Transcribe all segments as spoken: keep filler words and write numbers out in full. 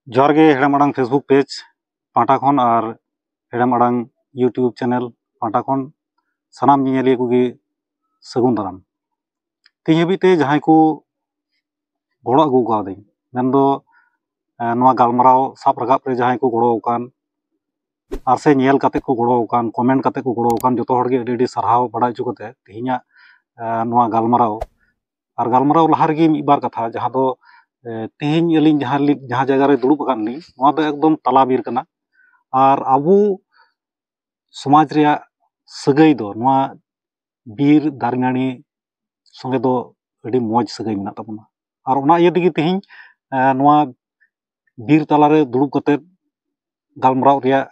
ᱡᱚᱦᱟᱨ ᱜᱮ ᱦᱮᱲᱮᱢ ᱟᱲᱟᱝ Facebook page ᱯᱟᱦᱴᱟ ᱠᱷᱚᱱ ᱟᱨ ᱦᱮᱲᱮᱢ ᱟᱲᱟᱝ YouTube channel ᱯᱟᱦᱴᱟ ᱠᱷᱚᱱ ᱥᱟᱱᱟᱢ ᱧᱮᱧᱮᱞᱤᱭᱟᱹ ᱠᱚᱜᱮ ᱥᱟᱹᱜᱩᱱ ᱫᱟᱨᱟᱢ᱾ ᱛᱮᱦᱮᱧ ᱦᱟᱹᱵᱤᱡ ᱛᱮ ᱡᱟᱦᱟᱸᱭ ᱠᱚ ᱜᱚᱲᱚ ᱟᱹᱜᱩ ᱠᱟᱣᱫᱟᱹᱧ, ᱢᱮᱱᱫᱚ ᱱᱚᱣᱟ ᱜᱟᱞᱢᱟᱨᱟᱣ ᱥᱟᱵ ᱨᱟᱠᱟᱵ ᱨᱮ ᱡᱟᱦᱟᱸᱭ ᱠᱚ ᱜᱚᱲᱚ ᱟᱠᱟᱱ ᱟᱨ ᱥᱮ ᱧᱮᱞ ᱠᱟᱛᱮ ᱠᱚ ᱜᱚᱲᱚ ᱟᱠᱟᱱ, comment ᱠᱟᱛᱮ ᱠᱚ ᱜᱚᱲᱚ ᱟᱠᱟᱱ, ᱡᱚᱛᱚ ᱦᱚᱲ ᱜᱮ ᱟᱹᱰᱤ ᱟᱹᱰᱤ ᱥᱟᱨᱦᱟᱣ ᱵᱟᱲᱟᱭ ᱦᱚᱪᱚ ᱠᱟᱛᱮ ᱛᱮᱦᱮᱧᱟᱜ ᱱᱚᱣᱟ ᱜᱟᱞᱢᱟᱨᱟᱣ ᱟᱨ ᱜᱟᱞᱢᱟᱨᱟᱣ ᱞᱟᱦᱟ ᱨᱮᱜᱮ ᱢᱤᱫ ᱵᱟᱨ ᱠᱟᱛᱷᱟ, ᱡᱟᱦᱟᱸ ᱫᱚ ᱛᱮᱦᱮᱧ ᱟᱹᱞᱤᱧ ᱡᱟᱦᱟᱸ ᱡᱟᱦᱟᱸ ᱡᱟᱭᱜᱟ ᱨᱮ ᱫᱩᱲᱩᱵ ᱟᱠᱟᱱ ᱞᱤᱧ, ᱱᱚᱣᱟ ᱫᱚ ᱮᱠᱫᱚᱢ ᱛᱟᱞᱟ ᱵᱤᱨ ᱠᱟᱱᱟ᱾ ᱟᱨ ᱟᱵᱚ ᱥᱚᱢᱟᱡᱽ ᱨᱮᱭᱟᱜ ᱥᱟᱹᱜᱟᱹᱭ ᱫᱚ ᱱᱚᱣᱟ ᱵᱤᱨ ᱫᱟᱨᱮ ᱱᱟᱹᱲᱤ ᱥᱚᱸᱜᱮ ᱫᱚ ᱟᱹᱰᱤ ᱢᱚᱡᱽ ᱥᱟᱹᱜᱟᱹᱭ ᱢᱮᱱᱟᱜ ᱛᱟᱵᱚᱱᱟ᱾ ᱟᱨ ᱚᱱᱟ ᱤᱭᱟᱹ ᱛᱮᱜᱮ ᱛᱮᱦᱮᱧ ᱱᱚᱣᱟ ᱵᱤᱨ ᱛᱟᱞᱟᱨᱮ ᱫᱩᱲᱩᱵ ᱠᱟᱛᱮ ᱜᱟᱞᱢᱟᱨᱟᱣ ᱨᱮᱭᱟᱜ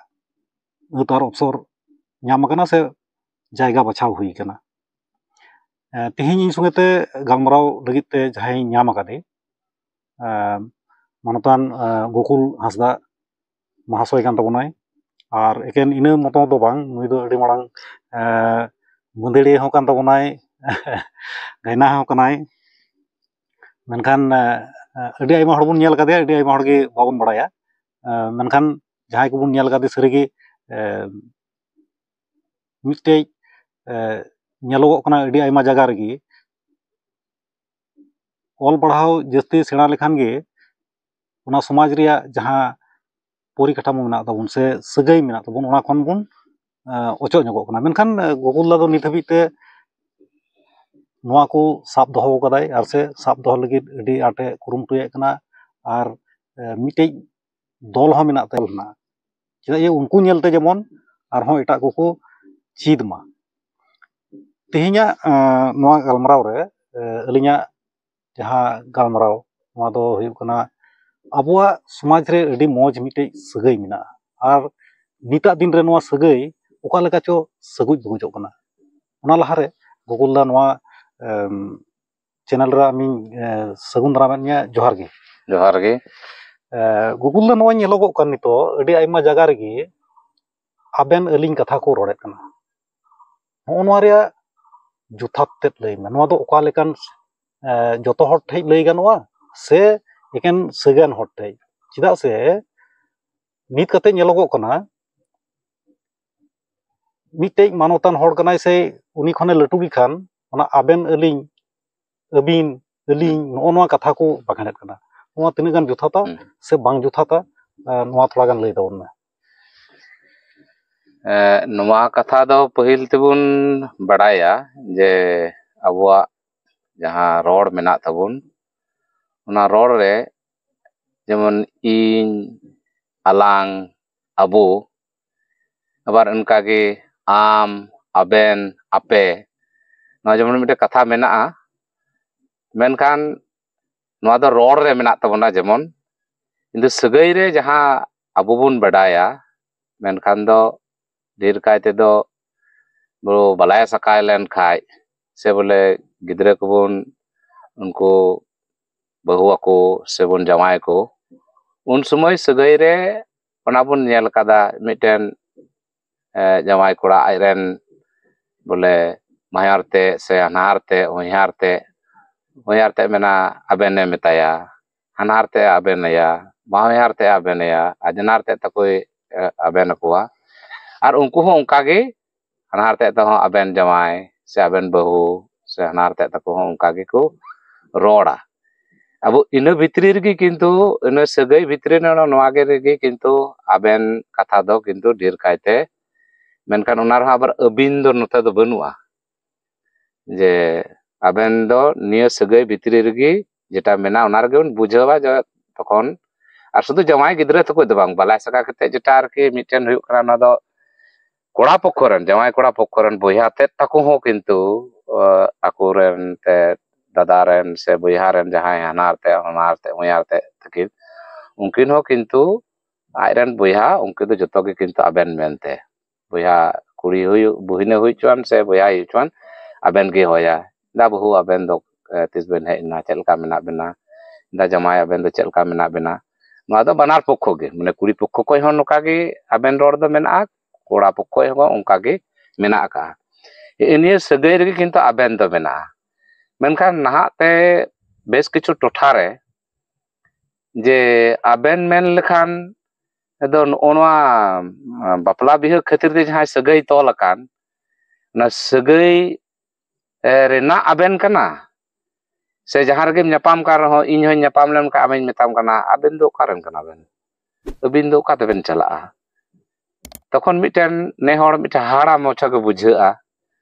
ᱟᱹᱛ ᱟᱨ ᱚᱯᱥᱚᱨ ᱧᱟᱢ ᱟᱠᱟᱱᱟ ᱥᱮ ᱡᱟᱭᱜᱟ ᱵᱟᱪᱷᱟᱣ ᱦᱩᱭ ᱟᱠᱟᱱᱟ᱾ ᱛᱮᱦᱮᱧ ᱤᱧ ᱥᱚᱸᱜᱮ ᱛᱮ ᱜᱟᱞᱢᱟᱨᱟᱣ ᱞᱟᱹᱜᱤᱫ ᱛᱮ ᱡᱟᱦᱟᱸᱭ ᱧᱟᱢ ᱟᱠᱟᱫᱮ, ᱢᱟᱱᱚᱛᱟᱱ ᱜᱳᱠᱩᱞ ᱦᱟᱸᱥᱫᱟ ᱢᱚᱦᱟᱥᱚᱭ ᱠᱟᱱ ᱛᱟᱵᱚᱱᱟᱭ᱾ ᱟᱨ ᱮᱠᱮᱱ ᱤᱱᱟᱹ ᱢᱚᱛᱚ ᱫᱚ ᱵᱟᱝ, ᱱᱩᱭ ᱫᱚ ᱟᱹᱰᱤ ᱢᱟᱲᱟᱝ ᱢᱟᱹᱫᱟᱹᱲᱤᱭᱟᱹ ᱦᱚᱸ ᱠᱟᱱ ᱛᱟᱵᱚᱱᱟᱭ, ᱜᱟᱭᱱᱟ ᱦᱚᱸ ᱠᱟᱱᱟᱭ᱾ ᱢᱮᱱᱠᱷᱟᱱ ᱟᱹᱰᱤ ᱟᱭᱢᱟ ᱦᱚᱲ ᱵᱚᱱ ᱧᱮᱞ ᱠᱟᱫᱮᱭᱟ, ᱟᱹᱰᱤ ᱟᱭᱢᱟ ᱦᱚᱲ ᱜᱮ ᱵᱟᱵᱚᱱ ᱵᱟᱲᱟᱭᱟ᱾ ᱢᱮᱱᱠᱷᱟᱱ ᱡᱟᱦᱟᱸᱭ ᱠᱚᱵᱚᱱ ᱧᱮᱞ ᱠᱟᱫᱮ, ᱥᱟᱹᱨᱤᱜᱮ ᱢᱤᱫᱴᱮᱡ ᱧᱮᱞᱚᱜᱚᱜ ᱠᱟᱱᱟ ᱟᱹᱰᱤ ᱟᱭᱢᱟ ᱡᱟᱭᱜᱟ ᱨᱮᱜᱮ, ᱚᱞ ᱯᱟᱲᱦᱟᱣ ᱡᱟᱹᱥᱛᱤ ᱥᱮᱬᱟ ᱞᱮᱠᱷᱟᱱ ᱜᱮ ᱚᱱᱟ ᱥᱚᱢᱟᱡᱽ ᱨᱮᱭᱟᱜ ᱡᱟᱦᱟᱸ ᱯᱚᱨᱤᱠᱟᱴᱷᱟᱢᱳ ᱢᱮᱱᱟᱜ ᱛᱟᱵᱚᱱ ᱥᱮ ᱥᱟᱹᱜᱟᱹᱭ ᱢᱮᱱᱟᱜ ᱛᱟᱵᱚᱱ, ᱚᱱᱟ ᱠᱷᱚᱱ ᱵᱚᱱ ᱚᱪᱚᱜ ᱧᱚᱜᱚᱜ ᱠᱟᱱᱟ᱾ ᱢᱮᱱᱠᱷᱟᱱ ᱜᱳᱠᱩᱞ ᱫᱟ ᱫᱚ ᱱᱤᱛ ᱦᱟᱹᱵᱤᱡ ᱛᱮ ᱱᱚᱣᱟ ᱠᱚ ᱥᱟᱵ ᱫᱚᱦᱚ ᱠᱟᱫᱟᱭ ᱟᱨ ᱥᱮ ᱥᱟᱵ ᱫᱚᱦᱚ ᱞᱟᱹᱜᱤᱫ ᱟᱹᱰᱤ ᱟᱸᱴᱮ ᱠᱩᱨᱩᱢᱩᱴᱩᱭᱮᱫ ᱠᱟᱱᱟ᱾ ᱟᱨ ᱢᱤᱫᱴᱮᱡ ᱫᱚᱞ ᱦᱚᱸ ᱢᱮᱱᱟᱜ ᱛᱟᱭᱟ ᱦᱮᱱᱟᱜ, ᱪᱮᱫᱟᱜ ᱡᱮ ᱩᱱᱠᱩ ᱧᱮᱞᱛᱮ ᱡᱮᱢᱚᱱ ᱟᱨᱦᱚᱸ ᱮᱴᱟᱜ ᱠᱚᱠᱚ ᱪᱮᱫ ᱢᱟ᱾ ᱛᱮᱦᱮᱧᱟᱜ ᱱᱚᱣᱟ ᱜᱟᱞᱢᱟᱨᱟᱣ ᱨᱮ ᱟᱹᱞᱤᱧᱟᱜ ᱡᱟᱦᱟᱸ ᱜᱟᱞᱢᱟᱨᱟᱣ, ᱱᱚᱣᱟ ᱫᱚ ᱦᱩᱭᱩᱜ ᱠᱟᱱᱟ ᱟᱵᱚᱣᱟᱜ ᱥᱚᱢᱟᱡᱽ ᱨᱮ ᱟᱹᱰᱤ ᱢᱚᱡᱽ ᱢᱤᱫᱴᱮᱡ ᱥᱟᱹᱜᱟᱹᱭ ᱢᱮᱱᱟᱜᱼᱟ᱾ ᱟᱨ ᱱᱤᱛᱟᱜ ᱫᱤᱱ ᱨᱮ ᱱᱚᱣᱟ ᱥᱟᱹᱜᱟᱹᱭ ᱚᱠᱟ ᱞᱮᱠᱟ ᱪᱚ ᱥᱟᱹᱜᱩᱡ ᱵᱩᱜᱩᱡᱚᱜ ᱠᱟᱱᱟ᱾ ᱚᱱᱟ ᱞᱟᱦᱟᱨᱮ ᱜᱳᱠᱩᱞ ᱫᱟ ᱱᱚᱣᱟ ᱪᱮᱱᱮᱞ ᱨᱮ ᱟᱢᱤᱧ ᱥᱟᱹᱜᱩᱱ ᱫᱟᱨᱟᱢᱮᱫ ᱢᱮᱭᱟ, ᱡᱚᱦᱟᱨ ᱜᱮ᱾ ᱡᱚᱦᱟᱨ ᱜᱮ᱾ ᱜᱳᱠᱩᱞ ᱫᱟ, ᱱᱚᱜᱼᱚᱭ ᱧᱮᱞᱚᱜᱚᱜ ᱠᱟᱱ ᱱᱤᱛᱚᱜ ᱟᱹᱰᱤ ᱟᱭᱢᱟ ᱡᱟᱭᱜᱟ ᱨᱮᱜᱮ ᱟᱵᱮᱱ ᱟᱹᱞᱤᱧ ᱠᱟᱛᱷᱟ ᱠᱚ ᱨᱚᱲᱮᱫ ᱠᱟᱱᱟ᱾ ᱱᱚᱜᱼᱚ ᱱᱚᱣᱟ ᱨᱮᱭᱟᱜ ᱡᱚᱛᱷᱟᱛ ᱛᱮᱫ ᱞᱟᱹᱭ ᱢᱮ, ᱱᱚᱣᱟ ᱫᱚ ᱚᱠᱟ ᱞᱮᱠᱟᱱ ᱡᱚᱛᱚ ᱦᱚᱲ ᱴᱷᱮᱡ ᱞᱟᱹᱭ ᱜᱟᱱᱚᱜᱼᱟ ᱥᱮ ᱮᱠᱮᱱ ᱥᱟᱹᱜᱟᱹᱭᱟᱱ ᱦᱚᱲ ᱴᱷᱮᱡ? ᱪᱮᱫᱟᱜ ᱥᱮ ᱱᱤᱛ ᱠᱟᱛᱮ ᱧᱮᱞᱚᱜᱚᱜ ᱠᱟᱱᱟ, ᱢᱤᱫᱴᱮᱡ ᱢᱟᱱᱚᱛᱟᱱ ᱦᱚᱲ ᱠᱟᱱᱟᱭ ᱥᱮ ᱩᱱᱤ ᱠᱷᱚᱱᱮ ᱞᱟᱹᱴᱩ ᱜᱮ ᱠᱷᱟᱱ, ᱚᱱᱟ ᱟᱵᱮᱱ ᱟᱹᱞᱤᱧ, ᱟᱹᱵᱤᱱ ᱟᱹᱞᱤᱧ, ᱱᱚᱜᱼᱚ ᱱᱚᱣᱟ ᱠᱟᱛᱷᱟ ᱠᱚ ᱵᱟᱠᱷᱮᱲᱮᱫ ᱠᱟᱱᱟ᱾ ᱱᱚᱣᱟ ᱛᱤᱱᱟᱹᱜ ᱜᱟᱱ ᱡᱚᱛᱷᱟᱛᱟ ᱦᱩᱸ᱾ ᱥᱮ ᱵᱟᱝ ᱡᱚᱛᱷᱟᱛᱟ, ᱮ, ᱱᱚᱣᱟ ᱛᱷᱚᱲᱟ ᱜᱟᱱ ᱞᱟᱹᱭ ᱛᱟᱵᱚᱱ ᱢᱮ᱾ ᱮ, ᱱᱚᱣᱟ ᱠᱟᱛᱷᱟ ᱫᱚ ᱯᱟᱹᱦᱤᱞ ᱛᱮᱵᱚᱱ ᱵᱟᱰᱟᱭᱟ ᱡᱮ ᱟᱵᱚᱣᱟᱜ ᱡᱟᱦᱟᱸ ᱨᱚᱲ ᱢᱮᱱᱟᱜ ᱛᱟᱵᱚᱱ, ᱚᱱᱟ ᱨᱚᱲ ᱨᱮ ᱡᱮᱢᱚᱱ ᱤᱧ, ᱟᱞᱟᱝ, ᱟᱵᱚ, ᱟᱵᱟᱨ ᱚᱱᱠᱟᱜᱮ ᱟᱢ, ᱟᱵᱮᱱ, ᱟᱯᱮ, ᱱᱚᱣᱟ ᱡᱮᱢᱚᱱ ᱢᱤᱫᱴᱮᱱ ᱠᱟᱛᱷᱟ ᱢᱮᱱᱟᱜᱼᱟ, ᱢᱮᱱᱠᱷᱟᱱ ᱱᱚᱣᱟ ᱫᱚ ᱨᱚᱲ ᱨᱮ ᱢᱮᱱᱟᱜ ᱛᱟᱵᱚᱱᱟ᱾ ᱡᱮᱢᱚᱱ ᱠᱤᱱᱛᱩ ᱥᱟᱹᱜᱟᱹᱭ ᱨᱮ ᱡᱟᱦᱟᱸ ᱟᱵᱚ ᱵᱚᱱ ᱵᱟᱰᱟᱭᱟ, ᱢᱮᱱᱠᱷᱟᱱ ᱫᱚ ᱰᱷᱮᱨ ᱠᱟᱭ ᱛᱮᱫᱚ ᱵᱚ ᱵᱟᱞᱟᱭᱟ ᱥᱟᱠᱟᱭ ᱞᱮᱱ ᱠᱷᱟᱡ, ᱥᱮ ᱵᱚᱞᱮ ᱜᱤᱫᱽᱨᱟᱹ ᱠᱚᱵᱚᱱ ᱩᱱᱠᱩ ᱵᱟᱹᱦᱩ ᱟᱠᱚ ᱥᱮᱵᱚᱱ ᱡᱟᱶᱟᱭ ᱠᱚ, ᱩᱱ ᱥᱚᱢᱚᱭ ᱥᱟᱹᱜᱟᱹᱭ ᱨᱮ ᱚᱱᱟ ᱵᱚᱱ ᱧᱮᱞ ᱠᱟᱫᱟ, ᱢᱤᱫᱴᱮᱱ ᱮ, ᱡᱟᱶᱟᱭ ᱠᱚᱲᱟ ᱟᱡᱨᱮᱱ ᱵᱚᱞᱮ ᱢᱟᱭᱟᱨ ᱛᱮ ᱥᱮ ᱦᱟᱱᱦᱟᱨ ᱛᱮ, ᱦᱚᱧᱦᱟᱨ ᱛᱮ, ᱦᱚᱧᱦᱟᱨ ᱛᱮ ᱢᱮᱱᱟ ᱟᱵᱮᱱᱮ ᱢᱮᱛᱟᱭᱟ, ᱦᱟᱱᱦᱟᱨ ᱛᱮ ᱟᱵᱮᱱ ᱟᱭᱟ, ᱵᱟᱦᱚᱧᱦᱟᱨ ᱛᱮ ᱟᱵᱮᱱ ᱟᱭᱟ, ᱟᱡᱱᱟᱨ ᱛᱮ ᱛᱟᱠᱚᱭ ᱮ, ᱟᱵᱮᱱ ᱟᱠᱚᱣᱟ᱾ ᱟᱨ ᱩᱱᱠᱩ ᱦᱚᱸ ᱚᱱᱠᱟ ᱜᱮ ᱦᱟᱱᱦᱟᱨ ᱛᱮ ᱛᱮᱦᱚᱸ ᱟᱵᱮᱱ ᱡᱟᱶᱟᱭ ᱥᱮ ᱟᱵᱮᱱ ᱵᱟᱹᱦᱩ ᱥᱮ ᱦᱟᱱᱦᱟᱨ ᱛᱮ ᱛᱟᱠᱚ ᱦᱚᱸ ᱚᱱᱠᱟ ᱜᱮᱠᱚ ᱨᱚᱲᱟ᱾ ᱟᱵᱚ ᱤᱱᱟᱹ ᱵᱷᱤᱛᱨᱤ ᱨᱮᱜᱮ ᱠᱤᱱᱛᱩ, ᱤᱱᱟᱹ ᱥᱟᱹᱜᱟᱹᱭ ᱵᱷᱤᱛᱨᱤ ᱨᱮ ᱱᱚᱣᱟ ᱜᱮ ᱨᱮᱜᱮ ᱠᱤᱱᱛᱩ ᱟᱵᱮᱱ ᱠᱟᱛᱷᱟ ᱫᱚ ᱠᱤᱱᱛᱩ ᱰᱷᱮᱨ ᱠᱟᱭᱛᱮ, ᱢᱮᱱᱠᱷᱟᱱ ᱚᱱᱟ ᱨᱮᱦᱚᱸ ᱟᱵᱟᱨ ᱟᱹᱵᱤᱱ ᱫᱚ ᱱᱚᱛᱮ ᱫᱚ ᱵᱟᱹᱱᱩᱜᱼᱟ᱾ ᱡᱮ ᱟᱵᱮᱱ ᱫᱚ ᱱᱤᱭᱟᱹ ᱥᱟᱹᱜᱟᱹᱭ ᱵᱷᱤᱛᱨᱤ ᱨᱮᱜᱮ ᱡᱮᱴᱟ ᱢᱮᱱᱟᱜᱼᱟ, ᱚᱱᱟ ᱨᱮᱜᱮ ᱵᱚᱱ ᱵᱩᱡᱷᱟᱹᱣᱟ ᱡᱮ ᱛᱚᱠᱷᱚᱱ, ᱟᱨ ᱥᱩᱫᱷᱩ ᱡᱟᱶᱟᱭ ᱜᱤᱫᱽᱨᱟᱹ ᱛᱟᱠᱚ ᱫᱚ ᱵᱟᱝ, ᱵᱟᱞᱟᱭ ᱥᱟᱠᱟ ᱠᱟᱛᱮ ᱡᱮᱴᱟ ᱟᱨᱠᱤ ᱢᱤᱫᱴᱮᱱ ᱦᱩᱭᱩᱜ ᱠᱟᱱᱟ, ᱚᱱᱟ ᱫᱚ ᱠᱚᱲᱟ ᱯᱚᱠᱠᱷᱚ ᱨᱮᱱ, ᱡᱟᱶᱟᱭ ᱠᱚᱲᱟ ᱯᱚᱠᱠᱷᱚ ᱨᱮᱱ ᱵᱚᱭᱦᱟ ᱛᱮᱫ ᱛᱟᱠᱚ ᱦᱚᱸ ᱠᱤᱱᱛᱩ, ᱟᱠᱚ ᱨᱮᱱ ᱛᱮ ᱫᱟᱫᱟ ᱨᱮᱱ ᱥᱮ ᱵᱚᱭᱦᱟ ᱨᱮᱱ ᱡᱟᱦᱟᱸᱭ ᱦᱟᱱᱦᱟᱨ ᱛᱮ, ᱦᱚᱧᱦᱟᱨ ᱛᱮ, ᱦᱚᱧᱦᱟᱨ ᱛᱮ ᱛᱟᱹᱠᱤᱱ, ᱩᱱᱠᱤᱱ ᱦᱚᱸ ᱠᱤᱱᱛᱩ ᱟᱡ ᱨᱮᱱ ᱵᱚᱭᱦᱟ, ᱩᱱᱠᱤᱱ ᱫᱚ ᱡᱚᱛᱚ ᱜᱮ ᱠᱤᱱᱛᱩ ᱟᱵᱮᱱ ᱢᱮᱱᱛᱮ, ᱵᱚᱭᱦᱟ ᱠᱩᱲᱤ ᱦᱩᱭᱩᱜ, ᱵᱩᱦᱤᱱᱮ ᱦᱩᱭ ᱦᱚᱪᱚᱣᱟᱱ ᱥᱮ ᱵᱚᱭᱦᱟᱭ ᱦᱩᱭ ᱦᱚᱪᱚᱣᱟᱱ, ᱟᱵᱮᱱ ᱜᱮ ᱦᱚᱦᱚᱭᱟ, "ᱫᱟ ᱵᱟᱹᱦᱩ, ᱟᱵᱮᱱ ᱫᱚ, ᱮ, ᱛᱤᱥ ᱵᱮᱱ ᱦᱮᱡ ᱮᱱᱟ, ᱪᱮᱫ ᱞᱮᱠᱟ ᱢᱮᱱᱟᱜ ᱵᱮᱱᱟ? ᱫᱟ ᱡᱟᱶᱟᱭ, ᱟᱵᱮᱱ ᱫᱚ ᱪᱮᱫ ᱞᱮᱠᱟ ᱢᱮᱱᱟᱜ ᱵᱮᱱᱟ?" ᱱᱚᱣᱟ ᱫᱚ ᱵᱟᱱᱟᱨ ᱯᱚᱠᱠᱷᱚ ᱜᱮ, ᱢᱟᱱᱮ ᱠᱩᱲᱤ ᱯᱚᱠᱠᱷᱚ ᱠᱷᱚᱱ ᱦᱚᱸ ᱱᱚᱝᱠᱟ ᱜᱮ ᱟᱵᱮᱱ ᱨᱚᱲ ᱫᱚ ᱢᱮᱱᱟᱜᱼᱟ, ᱠᱚᱲᱟ ᱯᱚᱠᱠᱷᱚ ᱦᱚᱸ ᱚᱱᱠᱟ ᱜᱮ ᱢᱮᱱᱟᱜ ᱟᱠᱟᱜᱼᱟ᱾ ᱦᱮᱸ, ᱱᱤᱭᱟᱹ ᱥᱟᱹᱜᱟᱹᱭ ᱨᱮᱜᱮ ᱠᱤᱱᱛᱩ ᱟᱵᱮᱱ ᱫᱚ ᱢᱮᱱᱟᱜᱼᱟ᱾ ᱢᱮᱱᱠᱷᱟᱱ ᱱᱟᱦᱟᱜ ᱛᱮ ᱵᱮᱥ ᱠᱤᱪᱷᱩ ᱴᱚᱴᱷᱟ ᱨᱮ ᱡᱮ ᱟᱵᱮᱱ ᱢᱮᱱ ᱞᱮᱠᱷᱟᱱ ᱫᱚ ᱱᱚᱜᱼᱚ ᱱᱚᱣᱟ ᱵᱟᱯᱞᱟ ᱵᱤᱦᱟᱹ ᱠᱷᱟᱹᱛᱤᱨ ᱛᱮ ᱡᱟᱦᱟᱸᱭ ᱥᱟᱹᱜᱟᱹᱭ ᱛᱚᱞ ᱟᱠᱟᱱ, ᱚᱱᱟ ᱥᱟᱹᱜᱟᱹᱭ ᱨᱮᱱᱟᱜ ᱟᱵᱮᱱ ᱠᱟᱱᱟ, ᱥᱮ ᱡᱟᱦᱟᱸ ᱨᱮᱜᱮᱢ ᱧᱟᱯᱟᱢ ᱠᱟᱱ ᱨᱮᱦᱚᱸ, ᱤᱧ ᱦᱚᱸᱧ ᱧᱟᱯᱟᱢ ᱞᱮᱱ ᱠᱷᱟᱱ ᱟᱢᱤᱧ ᱢᱮᱛᱟᱢ ᱠᱟᱱᱟ, ᱟᱵᱮᱱ ᱫᱚ ᱚᱠᱟᱨᱮᱱ ᱠᱟᱱᱟ ᱵᱮᱱ? ᱟᱹᱵᱤᱱ ᱫᱚ ᱚᱠᱟ ᱛᱮᱵᱮᱱ ᱪᱟᱞᱟᱜᱼᱟ? ᱛᱚᱠᱷᱚᱱ ᱢᱤᱫᱴᱮᱱ ᱱᱮ ᱦᱚᱲ ᱢᱤᱫᱴᱮᱱ ᱦᱟᱦᱟᱲᱟ ᱢᱚᱪᱟ ᱜᱮ ᱵᱩᱡᱷᱟᱹᱜᱼᱟ᱾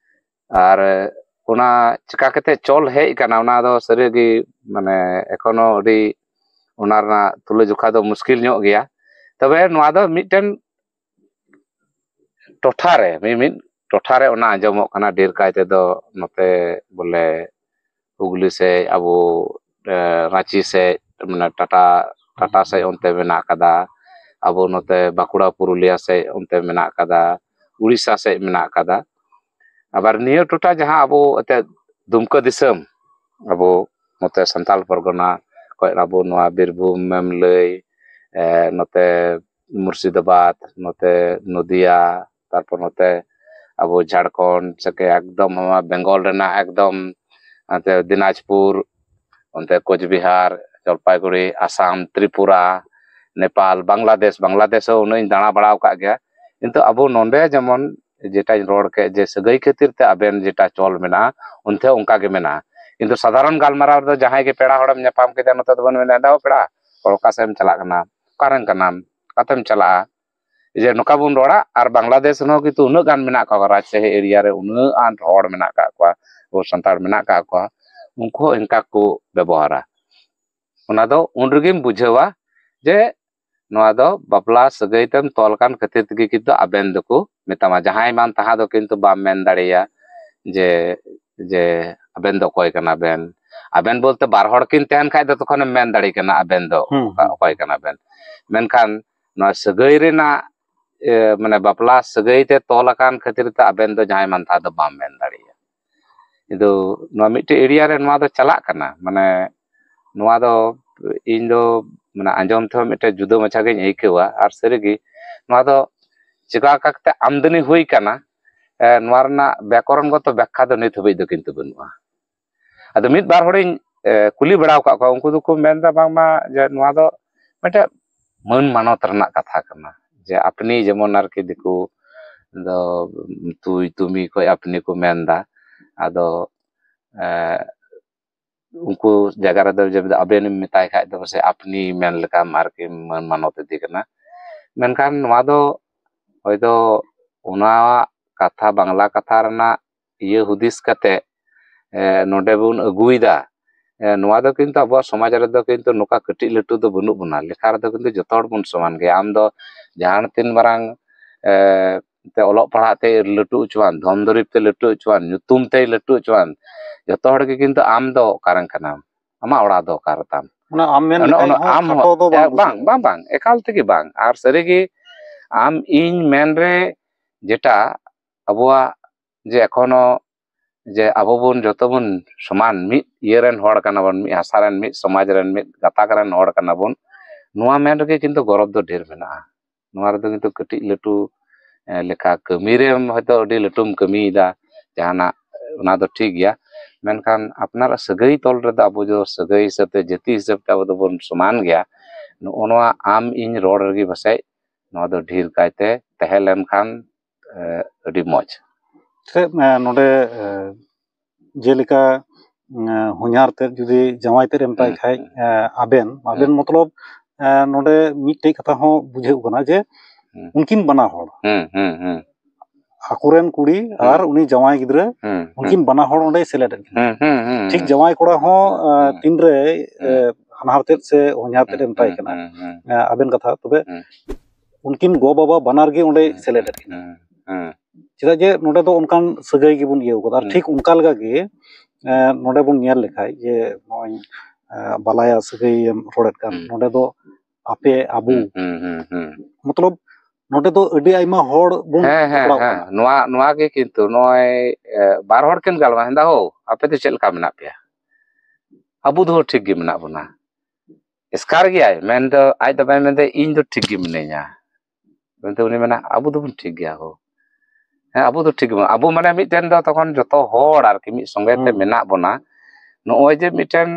ᱟᱨ ᱚᱱᱟ ᱪᱤᱠᱟ ᱠᱟᱛᱮ ᱪᱚᱞ ᱦᱮᱡ ᱟᱠᱟᱱᱟ, ᱚᱱᱟ ᱫᱚ ᱥᱟᱹᱨᱤᱜᱮ ᱢᱟᱱᱮ ᱮᱠᱷᱚᱱᱳ ᱟᱹᱰᱤ ᱚᱱᱟ ᱨᱮᱱᱟᱜ ᱛᱩᱞᱟᱹᱡᱚᱠᱷᱟ ᱫᱚ ᱢᱩᱥᱠᱤᱞ ᱧᱚᱜ ᱜᱮᱭᱟ᱾ ᱛᱚᱵᱮ ᱱᱚᱣᱟ ᱫᱚ ᱢᱤᱫᱴᱮᱱ ᱴᱚᱴᱷᱟ ᱨᱮ, ᱢᱤᱢᱤᱫ ᱴᱚᱴᱷᱟ ᱨᱮ ᱚᱱᱟ ᱟᱸᱡᱚᱢᱚᱜ ᱠᱟᱱᱟ, ᱰᱷᱮᱨ ᱠᱟᱭ ᱛᱮᱫᱚ ᱱᱚᱛᱮ ᱵᱚᱞᱮ ᱦᱩᱜᱽᱞᱤ ᱥᱮᱫ, ᱟᱵᱚ ᱨᱟᱸᱪᱤ ᱥᱮᱫ, ᱢᱟᱱᱮ ᱴᱟᱴᱟ ᱴᱟᱴᱟ ᱥᱮᱫ ᱚᱱᱛᱮ ᱢᱮᱱᱟᱜ ᱠᱟᱫᱟ, ᱟᱵᱚ ᱱᱚᱛᱮ ᱵᱟᱸᱠᱩᱲᱟ ᱯᱩᱨᱩᱞᱤᱭᱟ ᱥᱮᱫ ᱚᱱᱛᱮ ᱢᱮᱱᱟᱜ ᱠᱟᱫᱟ, ᱩᱲᱤᱥᱥᱟ ᱥᱮᱫ ᱢᱮᱱᱟᱜ ᱠᱟᱫᱟ᱾ ᱟᱵᱟᱨ ᱱᱤᱭᱟᱹ ᱴᱚᱴᱷᱟ ᱡᱟᱦᱟᱸ ᱟᱵᱚ ᱮᱱᱛᱮᱫ ᱫᱩᱢᱠᱟᱹ ᱫᱤᱥᱚᱢ, ᱟᱵᱚ ᱱᱚᱛᱮ ᱥᱟᱱᱛᱟᱞ ᱯᱚᱨᱜᱚᱱᱟ ᱠᱷᱚᱱ ᱟᱵᱚ ᱱᱚᱣᱟ ᱵᱤᱨᱵᱷᱩᱢ ᱮᱢ ᱞᱟᱹᱭ, ᱱᱚᱛᱮ ᱢᱩᱨᱥᱤᱫᱟᱵᱟᱫᱽ, ᱱᱚᱛᱮ ᱱᱚᱫᱤᱭᱟ, ᱛᱟᱨᱯᱚᱨ ᱱᱚᱛᱮ ᱟᱵᱚ ᱡᱷᱟᱲᱠᱷᱚᱸᱰ ᱥᱮ ᱮᱠᱫᱚᱢ ᱱᱚᱣᱟ ᱵᱮᱝᱜᱚᱞ ᱨᱮᱱᱟᱜ ᱮᱠᱫᱚᱢ ᱚᱱᱛᱮ ᱫᱤᱱᱟᱡᱽᱯᱩᱨ, ᱚᱱᱛᱮ ᱠᱳᱪᱵᱤᱦᱟᱨ, ᱡᱚᱞᱯᱟᱭᱜᱩᱲᱤ, ᱟᱥᱟᱢ, ᱛᱨᱤᱯᱩᱨᱟ, ᱱᱮᱯᱟᱞ, ᱵᱟᱝᱞᱟᱫᱮᱥ᱾ ᱵᱟᱝᱞᱟᱫᱮᱥ ᱦᱚᱸ ᱩᱱᱟᱹᱜ ᱤᱧ ᱫᱟᱬᱟ ᱵᱟᱲᱟ ᱟᱠᱟᱫ ᱜᱮᱭᱟ, ᱠᱤᱱᱛᱩ ᱟᱵᱚ ᱱᱚᱰᱮ ᱡᱮᱢᱚᱱ ᱡᱮᱴᱟᱧ ᱨᱚᱲ ᱠᱮᱫ ᱡᱮ ᱥᱟᱹᱜᱟᱹᱭ ᱠᱷᱟᱹᱛᱤᱨ ᱛᱮ ᱟᱵᱮᱱ ᱡᱮᱴᱟ ᱪᱚᱞ ᱢᱮᱱᱟᱜᱼᱟ, ᱚᱱᱛᱮ ᱚᱱᱠᱟ ᱜᱮ ᱢᱮᱱᱟᱜᱼᱟ᱾ ᱠᱤᱱᱛᱩ ᱥᱟᱫᱷᱟᱨᱚᱱ ᱜᱟᱞᱢᱟᱨᱟᱣ ᱨᱮᱫᱚ ᱡᱟᱦᱟᱸᱭ ᱜᱮ ᱯᱮᱲᱟ ᱦᱚᱲᱮᱢ ᱧᱟᱯᱟᱢ ᱠᱮᱫᱮᱭᱟ, ᱱᱚᱛᱮ ᱫᱚᱵᱚᱱ ᱢᱮᱱᱟ, "ᱫᱟᱣ ᱯᱮᱲᱟ ᱦᱚᱲ, ᱚᱠᱟ ᱥᱮᱫ ᱮᱢ ᱪᱟᱞᱟᱜ ᱠᱟᱱᱟ? ᱚᱠᱟᱨᱮᱱ ᱠᱟᱱᱟᱢ? ᱚᱠᱟᱛᱮᱢ ᱪᱟᱞᱟᱜᱼᱟ?" ᱡᱮ ᱱᱚᱝᱠᱟ ᱵᱚᱱ ᱨᱚᱲᱟ᱾ ᱟᱨ ᱵᱟᱝᱞᱟᱫᱮᱥ ᱨᱮᱦᱚᱸ ᱠᱤᱱᱛᱩ ᱩᱱᱟᱹᱜ ᱜᱟᱱ ᱢᱮᱱᱟᱜ ᱠᱚᱣᱟ, ᱨᱟᱡᱽᱥᱟᱦᱤ ᱮᱨᱤᱭᱟ ᱨᱮ ᱩᱱᱟᱹᱜ ᱟᱱ ᱦᱚᱲ ᱢᱮᱱᱟᱜ ᱟᱠᱟᱫ ᱠᱚᱣᱟ, ᱟᱵᱚ ᱥᱟᱱᱛᱟᱲ ᱢᱮᱱᱟᱜ ᱟᱠᱟᱫ ᱠᱚᱣᱟ, ᱩᱱᱠᱩ ᱦᱚᱸ ᱤᱱᱠᱟ ᱠᱚ ᱵᱮᱵᱚᱦᱟᱨᱟ᱾ ᱚᱱᱟ ᱫᱚ ᱩᱱ ᱨᱮᱜᱮᱢ ᱵᱩᱡᱷᱟᱹᱣᱟ ᱡᱮ ᱱᱚᱣᱟ ᱫᱚ ᱵᱟᱯᱞᱟ ᱥᱟᱹᱜᱟᱹᱭ ᱛᱮᱢ ᱛᱚᱞ ᱟᱠᱟᱱ ᱠᱷᱟᱹᱛᱤᱨ ᱛᱮᱜᱮ ᱠᱤᱱᱛᱩ ᱟᱵᱮᱱ ᱫᱚᱠᱚ ᱢᱮᱛᱟᱢᱟ᱾ ᱡᱟᱦᱟᱸᱭ ᱵᱟᱝ ᱛᱟᱦᱮᱸ ᱫᱚ ᱠᱤᱱᱛᱩ ᱵᱟᱢ ᱢᱮᱱ ᱫᱟᱲᱮᱭᱟᱜᱼᱟ ᱡᱮ, ᱡᱮ ᱟᱵᱮᱱ ᱫᱚ ᱚᱠᱚᱭ ᱠᱟᱱᱟ ᱵᱮᱱ᱾ ᱟᱵᱮᱱ ᱵᱚᱞᱛᱮ ᱵᱟᱨ ᱦᱚᱲ ᱠᱤᱱ ᱛᱟᱦᱮᱱ ᱠᱷᱟᱡ ᱫᱚ ᱛᱚᱠᱷᱚᱱᱮᱢ ᱢᱮᱱ ᱫᱟᱲᱮ ᱠᱟᱱᱟ ᱟᱵᱮᱱ ᱫᱚ ᱦᱩᱸ, ᱚᱠᱟ-, ᱦᱩᱸ᱾ ᱚᱠᱚᱭ ᱠᱟᱱᱟ ᱵᱮᱱ᱾ ᱢᱮᱱᱠᱷᱟᱱ ᱱᱚᱣᱟ ᱥᱟᱹᱜᱟᱹᱭ ᱨᱮᱱᱟᱜ, ᱮ, ᱢᱟᱱᱮ ᱵᱟᱯᱞᱟ ᱥᱟᱹᱜᱟᱹᱭ ᱛᱮ ᱛᱚᱞ ᱟᱠᱟᱱ ᱠᱷᱟᱹᱛᱤᱨ ᱛᱮ ᱟᱵᱮᱱ ᱫᱚ ᱡᱟᱦᱟᱸᱭ ᱢᱟᱱᱛᱷᱟ ᱫᱚ ᱵᱟᱢ ᱢᱮᱱ ᱫᱟᱲᱮᱭᱟᱜᱼᱟ᱾ ᱠᱤᱱᱛᱩ ᱱᱚᱣᱟ ᱢᱤᱫᱴᱮᱡ ᱮᱨᱤᱭᱟ ᱨᱮ ᱱᱚᱣᱟ ᱫᱚ ᱪᱟᱞᱟᱜ ᱠᱟᱱᱟ, ᱢᱟᱱᱮ ᱱᱚᱣᱟ ᱫᱚ ᱤᱧ ᱫᱚ ᱢᱟᱱᱮ ᱟᱸᱡᱚᱢ ᱛᱮᱦᱚᱸ ᱢᱤᱫᱴᱮᱡ ᱡᱩᱫᱟᱹ ᱢᱟᱪᱷᱟ ᱜᱤᱧ ᱟᱹᱭᱠᱟᱹᱣᱟ᱾ ᱟᱨ ᱥᱟᱹᱨᱤᱜᱮ ᱱᱚᱣᱟ ᱫᱚ ᱪᱮᱠᱟ ᱠᱟᱛᱮ ᱟᱢᱫᱟᱱᱤ ᱦᱩᱭ ᱠᱟᱱᱟ, ᱮ, ᱱᱚᱣᱟ ᱨᱮᱱᱟᱜ ᱵᱮᱠᱚᱨᱚᱱ ᱜᱚᱛᱚ ᱵᱮᱠᱠᱷᱟ ᱫᱚ ᱱᱤᱛ ᱦᱟᱹᱵᱤᱡ ᱫᱚ ᱠᱤᱱᱛᱩ ᱵᱟᱹᱱᱩᱜᱼᱟ᱾ ᱟᱫᱚ ᱢᱤᱫ ᱵᱟᱨ ᱦᱚᱲᱤᱧ ᱮ, ᱠᱩᱞᱤ ᱵᱟᱲᱟ ᱟᱠᱟᱫ ᱠᱚᱣᱟ, ᱩᱱᱠᱩ ᱫᱚᱠᱚ ᱢᱮᱱᱫᱟ ᱵᱟᱝᱢᱟ ᱡᱮ ᱱᱚᱣᱟ ᱫᱚ ᱢᱤᱫᱴᱮᱱ ᱢᱟᱹᱱ ᱢᱟᱱᱚᱛ ᱨᱮᱱᱟᱜ ᱠᱟᱛᱷᱟ ᱠᱟᱱᱟ, ᱡᱮ ᱟᱯᱱᱤ ᱡᱮᱢᱚᱱ ᱟᱨᱠᱤ ᱫᱤᱠᱩ ᱫᱚ ᱛᱩᱭ ᱛᱩᱢᱤ ᱠᱷᱚᱡ ᱟᱯᱱᱤ ᱠᱚ ᱢᱮᱱᱫᱟ᱾ ᱟᱫᱚ ᱮ, ᱩᱱᱠᱩ ᱡᱟᱭᱜᱟ ᱨᱮᱫᱚ ᱡᱮ ᱟᱵᱮᱱ ᱮᱢ ᱢᱮᱛᱟᱭ ᱠᱷᱟᱡ ᱫᱚ ᱯᱟᱥᱮᱡ ᱟᱯᱱᱤ ᱢᱮᱱ ᱞᱮᱠᱟᱢ ᱟᱨᱠᱤ ᱢᱟᱹᱱ ᱢᱟᱱᱚᱛ ᱤᱫᱤ ᱠᱟᱱᱟ᱾ ᱢᱮᱱᱠᱷᱟᱱ ᱱᱚᱣᱟ ᱫᱚ ᱦᱚᱭᱛᱳ ᱚᱱᱟ ᱠᱟᱛᱷᱟ, ᱵᱟᱝᱞᱟ ᱠᱟᱛᱷᱟ ᱨᱮᱱᱟᱜ ᱤᱭᱟᱹ ᱦᱩᱫᱤᱥ ᱠᱟᱛᱮ, ᱮ, ᱱᱚᱰᱮ ᱵᱚᱱ ᱟᱹᱜᱩᱭᱮᱫᱟ᱾ ᱮ, ᱱᱚᱣᱟ ᱫᱚ ᱠᱤᱱᱛᱩ ᱟᱵᱚᱣᱟᱜ ᱥᱚᱢᱟᱡᱽ ᱨᱮᱫᱚ ᱠᱤᱱᱛᱩ ᱱᱚᱝᱠᱟ ᱠᱟᱹᱴᱤᱡ ᱞᱟᱹᱴᱩ ᱫᱚ ᱵᱟᱹᱱᱩᱜ ᱵᱚᱱᱟ, ᱞᱮᱠᱷᱟ ᱨᱮᱫᱚ ᱠᱤᱱᱛᱩ ᱡᱚᱛᱚ ᱦᱚᱲ ᱵᱚᱱ ᱥᱚᱢᱟᱱ ᱜᱮᱭᱟ᱾ ᱟᱢ ᱫᱚ ᱡᱟᱦᱟᱸ ᱛᱤᱱ ᱢᱟᱨᱟᱝ, ᱮ, ᱛᱮ ᱚᱞᱚᱜ ᱯᱟᱲᱦᱟᱜ ᱛᱮ ᱞᱟᱹᱴᱩ ᱦᱚᱪᱚᱣᱟᱱ, ᱫᱷᱚᱱ ᱫᱩᱨᱤᱵ ᱛᱮ ᱞᱟᱹᱴᱩ ᱦᱚᱪᱚᱣᱟᱱ, ᱧᱩᱛᱩᱢ ᱛᱮᱭ ᱞᱟᱹᱴᱩ ᱦᱚᱪᱚᱣᱟᱱ, ᱡᱚᱛᱚ ᱦᱚᱲ ᱜᱮ ᱠᱤᱱᱛᱩ ᱟᱢ ᱫᱚ ᱚᱠᱟᱨᱮᱱ ᱠᱟᱱᱟᱢ? ᱟᱢᱟᱜ ᱚᱲᱟᱜ ᱫᱚ ᱚᱠᱟᱨᱮ ᱛᱟᱢ? ᱚᱱᱟ ᱟᱢ ᱢᱮᱱ ᱚᱱᱟ, ᱞᱮᱠᱷᱟᱡ ᱚᱱᱟ ᱦᱚᱸ ᱟᱢ ᱠᱷᱟᱴᱚ ᱦᱚᱸ, ᱫᱚ ᱵᱟᱝ ᱮ, ᱵᱟᱝ, ᱵᱩᱡᱷᱟᱹᱜᱼᱟ᱾ ᱵᱟᱝ, ᱵᱟᱝ, ᱮᱠᱟᱞ ᱛᱮᱜᱮ ᱵᱟᱝ᱾ ᱟᱨ ᱥᱟᱹᱨᱤᱜᱮ ᱟᱢ ᱤᱧ ᱢᱮᱱ ᱨᱮ ᱡᱮᱴᱟ ᱟᱵᱚᱣᱟᱜ ᱡᱮ ᱮᱠᱷᱚᱱᱳ ᱡᱮ ᱟᱵᱚ ᱵᱚᱱ ᱡᱚᱛᱚ ᱵᱚᱱ ᱥᱚᱢᱟᱱ, ᱢᱤᱫ ᱤᱭᱟᱹ ᱨᱮᱱ ᱦᱚᱲ ᱠᱟᱱᱟ ᱵᱚᱱ, ᱢᱤᱫ ᱦᱟᱥᱟ ᱨᱮᱱ, ᱢᱤᱫ ᱥᱚᱢᱟᱡᱽ ᱨᱮᱱ, ᱢᱤᱫ ᱜᱟᱛᱟᱠ ᱨᱮᱱ ᱦᱚᱲ ᱠᱟᱱᱟ ᱵᱚᱱ, ᱱᱚᱣᱟ ᱢᱮᱱ ᱨᱮᱜᱮ ᱠᱤᱱᱛᱩ ᱜᱚᱨᱚᱵᱽ ᱫᱚ ᱰᱷᱮᱨ ᱢᱮᱱᱟᱜᱼᱟ᱾ ᱱᱚᱣᱟ ᱨᱮᱫᱚ ᱠᱤᱱᱛᱩ ᱠᱟᱹᱴᱤᱡ ᱞᱟᱹᱴᱩ, ᱮ, ᱞᱮᱠᱟ ᱠᱟᱹᱢᱤ ᱨᱮ ᱦᱚᱭᱛᱳ ᱟᱹᱰᱤ ᱞᱟᱹᱴᱩᱢ ᱠᱟᱹᱢᱤᱭᱮᱫᱟ ᱡᱟᱦᱟᱱᱟᱜ, ᱚᱱᱟ ᱫᱚ ᱴᱷᱤᱠ ᱜᱮᱭᱟ, ᱢᱮᱱᱠᱷᱟᱱ ᱟᱯᱱᱟᱨᱟᱜ ᱥᱟᱹᱜᱟᱹᱭ ᱛᱚᱞ ᱨᱮᱫᱚ ᱟᱵᱚ ᱫᱚ ᱥᱟᱹᱜᱟᱹᱭ ᱦᱤᱥᱟᱹᱵ ᱛᱮ, ᱡᱟᱹᱛᱤ ᱦᱤᱥᱟᱹᱵ ᱛᱮ ᱟᱵᱚ ᱫᱚᱵᱚᱱ ᱥᱚᱢᱟᱱ ᱜᱮᱭᱟ᱾ ᱱᱚᱜᱼᱚ ᱱᱚᱣᱟ ᱟᱢ ᱤᱧ ᱨᱚᱲ ᱨᱮᱜᱮ ᱯᱟᱥᱮᱡ ᱱᱚᱣᱟ ᱫᱚ ᱰᱷᱮᱨ ᱠᱟᱭᱛᱮ ᱛᱟᱦᱮᱸ ᱞᱮᱱᱠᱷᱟᱱ, ᱮ, ᱟᱹᱰᱤ ᱢᱚᱡᱽ᱾ ᱥᱮ, ᱮ, ᱱᱚᱰᱮ, ᱮ, ᱡᱮᱞᱮᱠᱟ, ᱮ, ᱦᱚᱧᱦᱟᱨ ᱛᱮᱫ ᱡᱩᱫᱤ ᱡᱟᱶᱟᱭ ᱛᱮᱫ ᱮ ᱢᱮᱛᱟᱭ ᱦᱩᱸ, ᱠᱷᱟᱡ, ᱦᱩᱸ᱾ ᱮ, ᱟᱵᱮᱱ, ᱟᱵᱮᱱ ᱦᱩᱸ᱾ ᱢᱚᱛᱞᱚᱵ, ᱮ, ᱱᱚᱰᱮ ᱢᱤᱫᱴᱮᱡ ᱠᱟᱛᱷᱟ ᱦᱚᱸ ᱵᱩᱡᱷᱟᱹᱣ ᱠᱟᱱᱟ ᱡᱮ ᱦᱩᱸ᱾ ᱩᱱᱠᱤᱱ ᱵᱟᱱᱟ ᱦᱚᱲ, ᱦᱩᱸ, ᱦᱩᱸ, ᱦᱩᱸ᱾ ᱟᱠᱚᱨᱮᱱ ᱠᱩᱲᱤ ᱦᱩᱸ᱾ ᱟᱨ ᱩᱱᱤ ᱡᱟᱶᱟᱭ ᱜᱤᱫᱽᱨᱟᱹ, ᱦᱩᱸ, ᱦᱩᱸ᱾ ᱩᱱᱠᱤᱱ ᱵᱟᱱᱟ ᱦᱚᱲ ᱚᱸᱰᱮᱭ ᱥᱮᱞᱮᱫ ᱮᱫ ᱠᱤᱱᱟ᱾ ᱦᱩᱸ, ᱦᱩᱸ, ᱦᱩᱸ, ᱴᱷᱤᱠ ᱦᱩᱸ᱾ ᱡᱟᱶᱟᱭ ᱠᱚᱲᱟ ᱦᱚᱸ, ᱦᱩᱸ, ᱮ, ᱦᱩᱸ᱾ ᱛᱤᱱᱨᱮ, ᱮ, ᱦᱩᱸ᱾ ᱦᱟᱱᱦᱟᱨ ᱛᱮᱫ ᱥᱮ ᱦᱚᱧᱦᱟᱨ ᱛᱮᱫ ᱦᱩᱸ, ᱮ ᱢᱮᱛᱟᱭ ᱦᱩᱸ, ᱠᱟᱱᱟ, ᱦᱩᱸ, ᱦᱩᱸ᱾ ᱮ, ᱟᱵᱮᱱ ᱠᱟᱛᱷᱟ, ᱛᱚᱵᱮ ᱦᱩᱸ᱾ ᱩᱱᱠᱤᱱ ᱜᱚ ᱵᱟᱵᱟ ᱵᱟᱱᱟᱨ ᱜᱮ ᱚᱸᱰᱮᱭ ᱦᱩᱸ, ᱥᱮᱞᱮᱫ ᱮᱫ ᱠᱤᱱᱟ᱾ ᱦᱩᱸ, ᱦᱩᱸ᱾ ᱪᱮᱫᱟᱜ ᱡᱮ ᱱᱚᱰᱮ ᱫᱚ ᱚᱱᱠᱟᱱ ᱥᱟᱹᱜᱟᱹᱭ ᱜᱮᱵᱚᱱ ᱤᱭᱟᱹᱣ ᱠᱟᱫᱟ᱾ ᱟᱨ ᱦᱩᱸ᱾ ᱴᱷᱤᱠ ᱚᱱᱠᱟ ᱞᱮᱠᱟ ᱜᱮ, ᱮ, ᱱᱚᱰᱮ ᱵᱚᱱ ᱧᱮᱞ ᱞᱮᱠᱷᱟᱡ ᱡᱮ ᱱᱚᱜᱼᱚᱭ, ᱮ, ᱵᱟᱞᱟᱭᱟ ᱥᱟᱹᱜᱟᱹᱭ ᱮᱢ ᱨᱚᱲᱮᱫ ᱠᱟᱱ, ᱦᱩᱸ᱾ ᱱᱚᱰᱮ ᱫᱚ ᱟᱯᱮ, ᱟᱵᱚ, ᱦᱩᱸ, ᱦᱩᱸ, ᱦᱩᱸ, ᱦᱩᱸ᱾ ᱢᱚᱛᱞᱚᱵ ᱱᱚᱰᱮ ᱫᱚ ᱟᱹᱰᱤ ᱟᱭᱢᱟ ᱦᱚᱲ ᱵᱚᱱ ᱦᱮᱸ, ᱦᱮᱸ, ᱡᱚᱯᱲᱟᱣ ᱦᱮᱸ᱾ ᱠᱟᱱᱟ᱾ ᱱᱚᱣᱟ, ᱱᱚᱣᱟ ᱜᱮ ᱠᱤᱱᱛᱩ ᱱᱚᱜᱼᱚᱭ, ᱮ, ᱵᱟᱨ ᱦᱚᱲ ᱠᱤᱱ ᱜᱟᱞᱢᱟᱨᱟᱣ ᱮᱫᱟ, ᱦᱳ, ᱟᱯᱮ ᱫᱚ ᱪᱮᱫ ᱞᱮᱠᱟ ᱢᱮᱱᱟᱜ ᱯᱮᱭᱟ? ᱟᱵᱚ ᱫᱚ ᱴᱷᱤᱠ ᱜᱮ ᱢᱮᱱᱟᱜ ᱵᱚᱱᱟ᱾ ᱮᱥᱠᱟᱨ ᱜᱮᱭᱟᱭ, ᱢᱮᱱᱫᱚ ᱟᱡ ᱫᱚ ᱵᱟᱭ ᱢᱮᱱᱫᱟ ᱤᱧ ᱫᱚ ᱴᱷᱤᱠ ᱜᱮ ᱢᱤᱱᱟᱹᱧᱟ, ᱢᱮᱱᱛᱮ ᱩᱱᱤ ᱢᱮᱱᱟ ᱟᱵᱚ ᱫᱚᱵᱚᱱ ᱴᱷᱤᱠ ᱜᱮᱭᱟ ᱦᱳ᱾ ᱦᱮᱸ, ᱟᱵᱚ ᱫᱚ ᱴᱷᱤᱠ ᱜᱮ ᱢᱮᱱᱟᱜ, ᱟᱵᱚ ᱢᱟᱱᱮ ᱢᱤᱫᱴᱮᱱ ᱫᱚ ᱛᱚᱠᱷᱚᱱ ᱡᱚᱛᱚ ᱦᱚᱲ ᱟᱨᱠᱤ ᱢᱤᱫ ᱥᱚᱸᱜᱮ ᱛᱮ ᱦᱩᱸ᱾ ᱢᱮᱱᱟᱜ ᱵᱚᱱᱟ᱾ ᱱᱚᱜᱼᱚᱭ ᱡᱮ ᱢᱤᱫᱴᱮᱱ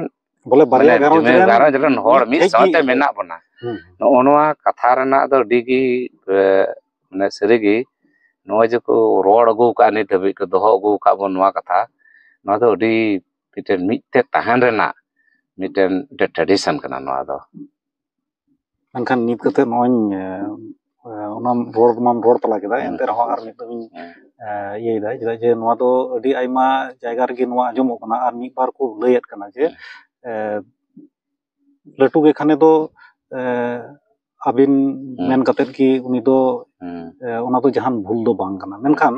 ᱵᱚᱞᱮ ᱵᱟᱨᱭᱟ ᱢᱟᱱᱮ ᱜᱷᱟᱨᱚᱸᱡᱽ ᱡᱩᱢᱤ ᱨᱮᱱ ᱜᱷᱟᱨᱚᱸᱡᱽ ᱨᱮᱱ ᱦᱚᱲ ᱢᱤᱫ ᱢᱤᱫᱴᱷᱮᱡ ᱥᱟᱶᱛᱮ ᱜᱮ ᱢᱮᱱᱟᱜ ᱵᱚᱱᱟ᱾ ᱦᱩᱸ᱾ ᱱᱚᱜᱼᱚ ᱱᱚᱣᱟ ᱠᱟᱛᱷᱟ ᱨᱮᱱᱟᱜ ᱫᱚ ᱟᱹᱰᱤ ᱜᱮ, ᱮ, ᱢᱟᱱᱮ ᱥᱟᱹᱨᱤ ᱜᱮ ᱱᱚᱜᱼᱚᱭ ᱡᱮ ᱠᱚ ᱨᱚᱲ ᱟᱹᱜᱩ ᱟᱠᱟᱫ, ᱱᱤᱛ ᱫᱷᱟᱹᱵᱤᱡ ᱠᱚ ᱫᱚᱦᱚ ᱟᱹᱜᱩ ᱟᱠᱟᱫ ᱵᱚᱱ ᱱᱚᱣᱟ ᱠᱟᱛᱷᱟ, ᱱᱚᱣᱟ ᱫᱚ ᱟᱹᱰᱤ ᱢᱤᱫᱴᱮᱱ ᱢᱤᱫ ᱛᱮ ᱛᱟᱦᱮᱱ ᱨᱮᱱᱟᱜ ᱢᱤᱫᱴᱮᱱ, ᱢᱤᱫᱴᱮᱱ tradition ᱠᱟᱱᱟ ᱱᱚᱣᱟ ᱫᱚ᱾ ᱢᱮᱱᱠᱷᱟᱱ ᱱᱤᱛ ᱠᱟᱛᱮ ᱱᱚᱜᱼᱚᱭ, ᱮ, ᱮ, ᱚᱱᱟᱢ ᱨᱚᱲ ᱢᱟᱢ ᱨᱚᱲ ᱛᱟᱞᱟ ᱠᱮᱫᱟ, ᱦᱮᱸ᱾ ᱮᱱᱛᱮ ᱨᱮᱦᱚᱸ ᱟᱨ ᱢᱤᱫ ᱫᱚᱢ ᱤᱧ, ᱦᱮᱸ᱾ ᱮ, ᱤᱭᱟᱹᱭᱮᱫᱟ, ᱪᱮᱫᱟᱜ ᱡᱮ ᱱᱚᱣᱟ ᱫᱚ ᱟᱹᱰᱤ ᱟᱭᱢᱟ ᱡᱟᱭᱜᱟ ᱨᱮᱜᱮ ᱱᱚᱣᱟ ᱟᱸᱡᱚᱢᱚᱜ ᱠᱟᱱᱟ ᱟᱨ ᱢᱤᱫ ᱵᱟᱨ ᱠᱚ ᱞᱟᱹᱭᱮᱫ ᱠᱟᱱᱟ ᱡᱮ, ᱦᱮᱸ᱾ ᱮ, ᱞᱟᱹᱴᱩ ᱜᱮ ᱠᱷᱟᱱᱮ ᱫᱚ, ᱮ, ᱟᱹᱵᱤᱱ ᱦᱮᱸ᱾ ᱢᱮᱱ ᱠᱟᱛᱮᱫ ᱠᱤ ᱩᱱᱤ ᱫᱚ, ᱦᱮᱸ᱾ ᱮ, ᱚᱱᱟ ᱫᱚ ᱡᱟᱦᱟᱱ ᱵᱷᱩᱞ ᱫᱚ ᱵᱟᱝ ᱠᱟᱱᱟ᱾ ᱢᱮᱱᱠᱷᱟᱱ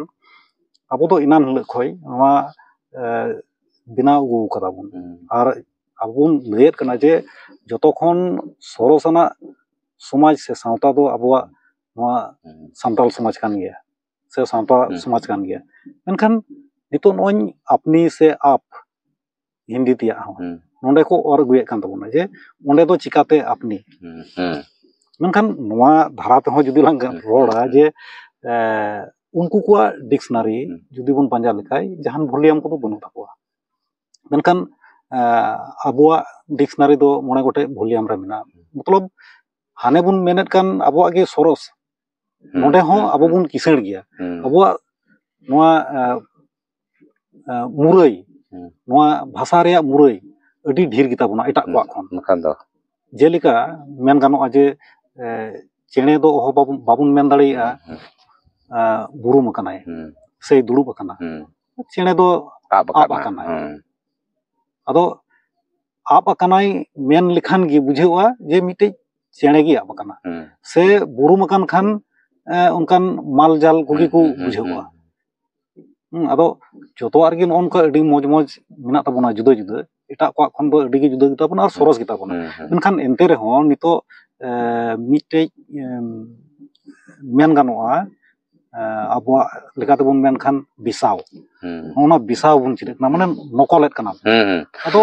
ᱟᱵᱚ ᱫᱚ ᱮᱱᱟᱱ ᱦᱤᱞᱳᱜ ᱠᱷᱚᱱ ᱱᱚᱣᱟ, ᱮ, ᱵᱮᱱᱟᱣ ᱟᱹᱜᱩ ᱠᱟᱫᱟ ᱵᱚᱱ᱾ ᱦᱮᱸ᱾ ᱟᱨ ᱟᱵᱚ ᱵᱚᱱ ᱞᱟᱹᱭᱮᱫ ᱠᱟᱱᱟ ᱡᱮ ᱡᱚᱛᱚ ᱠᱷᱚᱱ ᱥᱚᱨᱚᱥ ᱟᱱᱟᱜ ᱥᱚᱢᱟᱡᱽ ᱥᱮ ᱥᱟᱶᱛᱟ ᱫᱚ ᱟᱵᱚᱣᱟᱜ ᱱᱚᱣᱟ ᱦᱮᱸ᱾ ᱥᱟᱱᱛᱟᱲ ᱥᱚᱢᱟᱡᱽ ᱠᱟᱱ ᱜᱮᱭᱟ, ᱥᱮ ᱥᱟᱶᱛᱟ ᱦᱮᱸ᱾ ᱥᱚᱢᱟᱡᱽ ᱠᱟᱱ ᱜᱮᱭᱟ᱾ ᱢᱮᱱᱠᱷᱟᱱ ᱱᱤᱛᱚᱜ ᱱᱚᱜᱼᱚᱭ ᱟᱯᱱᱤ ᱥᱮ ᱟᱯ ᱦᱤᱱᱫᱤ ᱛᱮᱭᱟᱜ ᱦᱚᱸ ᱦᱮᱸ᱾ ᱱᱚᱸᱰᱮ ᱠᱚ ᱚᱨ ᱟᱹᱜᱩᱭᱮᱫ ᱠᱟᱱ ᱛᱟᱵᱚᱱᱟ ᱡᱮ ᱚᱸᱰᱮ ᱫᱚ ᱪᱤᱠᱟᱛᱮ ᱟᱯᱱᱤ᱾ ᱦᱮᱸ᱾ ᱦᱮᱸ᱾ ᱢᱮᱱᱠᱷᱟᱱ ᱱᱚᱣᱟ ᱫᱷᱟᱨᱟ ᱛᱮᱦᱚᱸ ᱡᱩᱫᱤ ᱞᱟᱝ ᱦᱮᱸ᱾ ᱨᱚᱲᱟ ᱦᱮᱸ᱾ ᱡᱮ, ᱮ, ᱩᱱᱠᱩ ᱠᱚᱣᱟᱜ dictionary ᱦᱮᱸ᱾ ᱡᱩᱫᱤ ᱵᱚᱱ ᱯᱟᱸᱡᱟ ᱞᱮᱠᱷᱟᱡ ᱡᱟᱦᱟᱱ ᱵᱷᱚᱞᱤᱭᱟᱢ ᱠᱚᱫᱚ ᱵᱟᱹᱱᱩᱜ ᱛᱟᱠᱚᱣᱟ᱾ ᱢᱮᱱᱠᱷᱟᱱ, ᱮ, ᱟᱵᱚᱣᱟᱜ dictionary ᱫᱚ ᱢᱚᱬᱮ ᱜᱚᱴᱮᱡ ᱵᱷᱚᱞᱤᱭᱟᱢ ᱨᱮ ᱢᱮᱱᱟᱜᱼᱟ᱾ ᱢᱚᱛᱞᱚᱵ ᱦᱟᱱᱮ ᱵᱚᱱ ᱢᱮᱱᱮᱫ ᱠᱟᱱ ᱟᱵᱚᱣᱟᱜ ᱜᱮ ᱥᱚᱨᱚᱥ, ᱦᱩᱸ, ᱱᱚᱰᱮ ᱦᱚᱸ ᱦᱩᱸ, ᱟᱵᱚ ᱦᱩᱸ᱾ ᱵᱚᱱ ᱠᱤᱥᱟᱹᱬ ᱜᱮᱭᱟ᱾ ᱦᱩᱸ᱾ ᱟᱵᱚᱣᱟᱜ ᱱᱚᱣᱟ, ᱮ, ᱮ, ᱢᱩᱨᱟᱹᱭ, ᱦᱩᱸ᱾ ᱱᱚᱣᱟ ᱵᱷᱟᱥᱟ ᱨᱮᱭᱟᱜ ᱢᱩᱨᱟᱹᱭ ᱟᱹᱰᱤ ᱰᱷᱮᱨ ᱜᱮᱛᱟ ᱵᱚᱱᱟ ᱮᱴᱟᱜ ᱦᱩᱸ, ᱠᱚᱣᱟᱜ ᱠᱷᱚᱱ᱾ ᱵᱟᱠᱷᱟᱱ ᱫᱚ᱾ ᱡᱮᱞᱮᱠᱟ ᱢᱮᱱ ᱜᱟᱱᱚᱜᱼᱟ ᱡᱮ, ᱮ, ᱪᱮᱬᱮ ᱫᱚ ᱚᱦᱚ ᱵᱟᱵᱚᱱ, ᱵᱟᱵᱚᱱ ᱢᱮᱱ ᱫᱟᱲᱮᱭᱟᱜᱼᱟ, ᱦᱩᱸ, ᱦᱩᱸ᱾ ᱮ, ᱵᱩᱨᱩᱢ ᱟᱠᱟᱱᱟᱭ ᱦᱩᱸ᱾ ᱥᱮᱭ ᱫᱩᱲᱩᱵ ᱟᱠᱟᱱᱟ᱾ ᱦᱩᱸ᱾ ᱪᱮᱬᱮ ᱫᱚ ᱟᱵ ᱟᱵ ᱟᱠᱟᱱᱟ᱾ ᱟᱠᱟᱱᱟᱭ᱾ ᱦᱩᱸ᱾ ᱟᱫᱚ ᱟᱵ ᱟᱠᱟᱱᱟᱭ ᱢᱮᱱ ᱞᱮᱠᱷᱟᱱ ᱜᱮ ᱵᱩᱡᱷᱟᱹᱜᱼᱟ ᱡᱮ ᱢᱤᱫᱴᱮᱡ ᱪᱮᱬᱮ ᱜᱮ ᱟᱵ ᱟᱠᱟᱱᱟ᱾ ᱦᱩᱸ᱾ ᱥᱮ ᱵᱩᱨᱩᱢ ᱟᱠᱟᱱ ᱠᱷᱟᱱ, ᱮ, ᱚᱱᱠᱟᱱ ᱢᱟᱞ ᱡᱟᱞ ᱠᱚᱜᱮ ᱦᱩᱸ, ᱠᱚ ᱦᱩᱸ, ᱦᱩᱸ, ᱵᱩᱡᱷᱟᱹᱜᱼᱟ᱾ ᱦᱩᱸ᱾ ᱦᱩᱸ, ᱟᱫᱚ ᱡᱚᱛᱚᱣᱟᱜ ᱨᱮᱜᱮ ᱱᱚᱜᱼᱚ ᱱᱚᱝᱠᱟ ᱟᱹᱰᱤ ᱢᱚᱡᱽ ᱢᱚᱡᱽ ᱢᱮᱱᱟᱜ ᱛᱟᱵᱚᱱᱟ ᱡᱩᱫᱟᱹ ᱡᱩᱫᱟᱹ, ᱮᱴᱟᱜ ᱠᱚᱣᱟᱜ ᱠᱷᱚᱱ ᱫᱚ ᱟᱹᱰᱤ ᱜᱮ ᱡᱩᱫᱟᱹ ᱜᱮᱛᱟ ᱵᱚᱱᱟ ᱟᱨ ᱦᱩᱸ, ᱥᱚᱨᱚᱥ ᱜᱮᱛᱟ ᱵᱚᱱᱟ᱾ ᱦᱩᱸ, ᱦᱩᱸ᱾ ᱢᱮᱱᱠᱷᱟᱱ ᱮᱱᱛᱮ ᱨᱮᱦᱚᱸ ᱱᱤᱛᱚᱜ, ᱮ, ᱢᱤᱫᱴᱮᱡ, ᱮᱢ, ᱢᱮᱱ ᱜᱟᱱᱚᱜᱼᱟ, ᱮ, ᱟᱵᱚᱣᱟᱜ ᱞᱮᱠᱟᱛᱮᱵᱚᱱ ᱢᱮᱱᱠᱷᱟᱱ ᱵᱤᱥᱟᱣ᱾ ᱦᱩᱸ᱾ ᱱᱚᱜᱼᱚ ᱱᱚᱣᱟ ᱵᱤᱥᱟᱣ ᱵᱚᱱ ᱪᱮᱫ ᱠᱟᱱᱟ, ᱢᱟᱱᱮ ᱱᱚᱠᱚᱞᱮᱫ ᱠᱟᱱᱟ ᱵᱚᱱ᱾ ᱦᱩᱸ, ᱦᱩᱸ᱾ ᱟᱫᱚ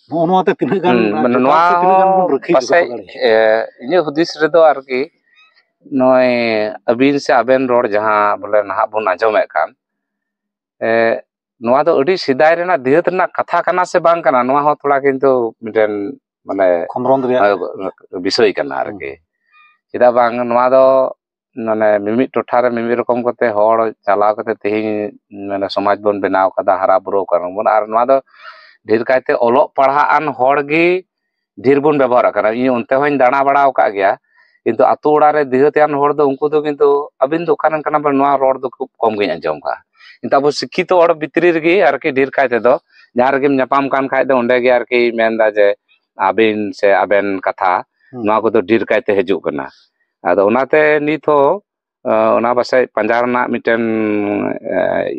ᱱᱚᱜᱼᱚ ᱱᱚᱣᱟ ᱛᱮ ᱛᱤᱱᱟᱹᱜ ᱜᱟᱱ, ᱦᱩᱸ, ᱢᱟᱱᱮ ᱡᱚᱛᱷᱟᱛ ᱱᱚᱣᱟ ᱥᱮ ᱛᱤᱱᱟᱹᱜ ᱜᱟᱱ ᱵᱚᱱ ᱨᱟᱹᱠᱷᱤ ᱡᱚᱜᱟᱣ ᱯᱟᱥᱮᱡ, ᱫᱟᱲᱮᱭᱟᱜᱼᱟ? ᱮ, ᱤᱧᱟᱹᱜ ᱦᱩᱫᱤᱥ ᱨᱮᱫᱚ ᱟᱨᱠᱤ ᱱᱚᱜᱼᱚᱭ ᱟᱹᱵᱤᱱ ᱥᱮ ᱟᱵᱮᱱ ᱨᱚᱲ ᱡᱟᱦᱟᱸ ᱵᱚᱞᱮ ᱱᱟᱦᱟᱜ ᱵᱚᱱ ᱟᱸᱡᱚᱢᱮᱫ ᱠᱟᱱ, ᱮ, ᱱᱚᱣᱟ ᱫᱚ ᱟᱹᱰᱤ ᱥᱮᱫᱟᱭ ᱨᱮᱱᱟᱜ ᱫᱤᱦᱟᱹᱛ ᱨᱮᱱᱟᱜ ᱠᱟᱛᱷᱟ ᱠᱟᱱᱟ ᱥᱮ ᱵᱟᱝ ᱠᱟᱱᱟ, ᱱᱚᱣᱟ ᱦᱚᱸ ᱛᱷᱚᱲᱟ ᱠᱤᱱᱛᱩ ᱢᱤᱫᱴᱮᱱ ᱢᱟᱱᱮ ᱠᱷᱚᱸᱫᱽᱨᱚᱸᱫᱽ ᱨᱮᱭᱟᱜ ᱵᱤᱥᱚᱭ ᱠᱟᱱᱟ ᱟᱨᱠᱤ᱾ ᱪᱮᱫᱟᱜ ᱵᱟᱝ, ᱱᱚᱣᱟ ᱫᱚ ᱢᱟᱱᱮ ᱢᱤᱢᱤᱫ ᱴᱚᱴᱷᱟ ᱨᱮ ᱢᱤᱢᱤᱫ ᱨᱚᱠᱚᱢ ᱠᱟᱛᱮ ᱦᱚᱲ ᱪᱟᱞᱟᱣ ᱠᱟᱛᱮ ᱛᱮᱦᱮᱧ ᱢᱟᱱᱮ ᱥᱚᱢᱟᱡᱽ ᱵᱚᱱ ᱵᱮᱱᱟᱣ ᱠᱟᱫᱟ, ᱦᱟᱨᱟ ᱵᱩᱨᱩ ᱠᱟᱱᱟ ᱵᱚᱱ, ᱟᱨ ᱱᱚᱣᱟ ᱫᱚ ᱰᱷᱮᱨ ᱠᱟᱭᱛᱮ ᱚᱞᱚᱜ ᱯᱟᱲᱦᱟᱜ ᱟᱱ ᱦᱚᱲ ᱜᱮ ᱰᱷᱮᱨ ᱵᱚᱱ ᱵᱮᱵᱚᱦᱟᱨᱚᱜ ᱠᱟᱱᱟ᱾ ᱤᱧ ᱚᱱᱛᱮ ᱦᱚᱸᱧ ᱫᱟᱬᱟ ᱵᱟᱲᱟ ᱟᱠᱟᱫ ᱜᱮᱭᱟ, ᱠᱤᱱᱛᱩ ᱟᱛᱳ ᱚᱲᱟᱜ ᱨᱮ ᱫᱤᱦᱟᱹᱛᱤᱭᱟᱱ ᱦᱚᱲ ᱫᱚ ᱩᱱᱠᱩ ᱫᱚ ᱠᱤᱱᱛᱩ ᱟᱹᱵᱤᱱ ᱫᱚ ᱚᱠᱟ ᱨᱮᱱ ᱠᱟᱱᱟ ᱵᱮᱱ, ᱱᱚᱣᱟ ᱨᱚᱲ ᱫᱚ ᱠᱷᱩᱵ ᱠᱚᱢ ᱜᱤᱧ ᱟᱸᱡᱚᱢ ᱠᱟᱜᱼᱟ᱾ ᱠᱤᱱᱛᱩ ᱟᱵᱚ ᱥᱤᱠᱠᱷᱤᱛᱚ ᱦᱚᱲ ᱵᱷᱤᱛᱨᱤ ᱨᱮᱜᱮ ᱟᱨᱠᱤ ᱰᱷᱮᱨ ᱠᱟᱭ ᱛᱮᱫᱚ ᱡᱟᱦᱟᱸ ᱨᱮᱜᱮᱢ ᱧᱟᱯᱟᱢ ᱠᱟᱱ ᱠᱷᱟᱡ ᱫᱚ ᱚᱸᱰᱮ ᱜᱮ ᱟᱨᱠᱤ ᱢᱮᱱᱫᱟ ᱡᱮ ᱟᱹᱵᱤᱱ ᱥᱮ ᱟᱵᱮᱱ ᱠᱟᱛᱷᱟ, ᱦᱩᱸ᱾ ᱱᱚᱣᱟ ᱠᱚᱫᱚ ᱰᱷᱮᱨ ᱠᱟᱭᱛᱮ ᱦᱤᱡᱩᱜ ᱠᱟᱱᱟ᱾ ᱟᱫᱚ ᱚᱱᱟᱛᱮ ᱱᱤᱛ ᱦᱚᱸ, ᱟᱸ, ᱚᱱᱟ ᱯᱟᱥᱮᱡ ᱯᱟᱸᱡᱟ ᱨᱮᱱᱟᱜ ᱢᱤᱫᱴᱮᱱ,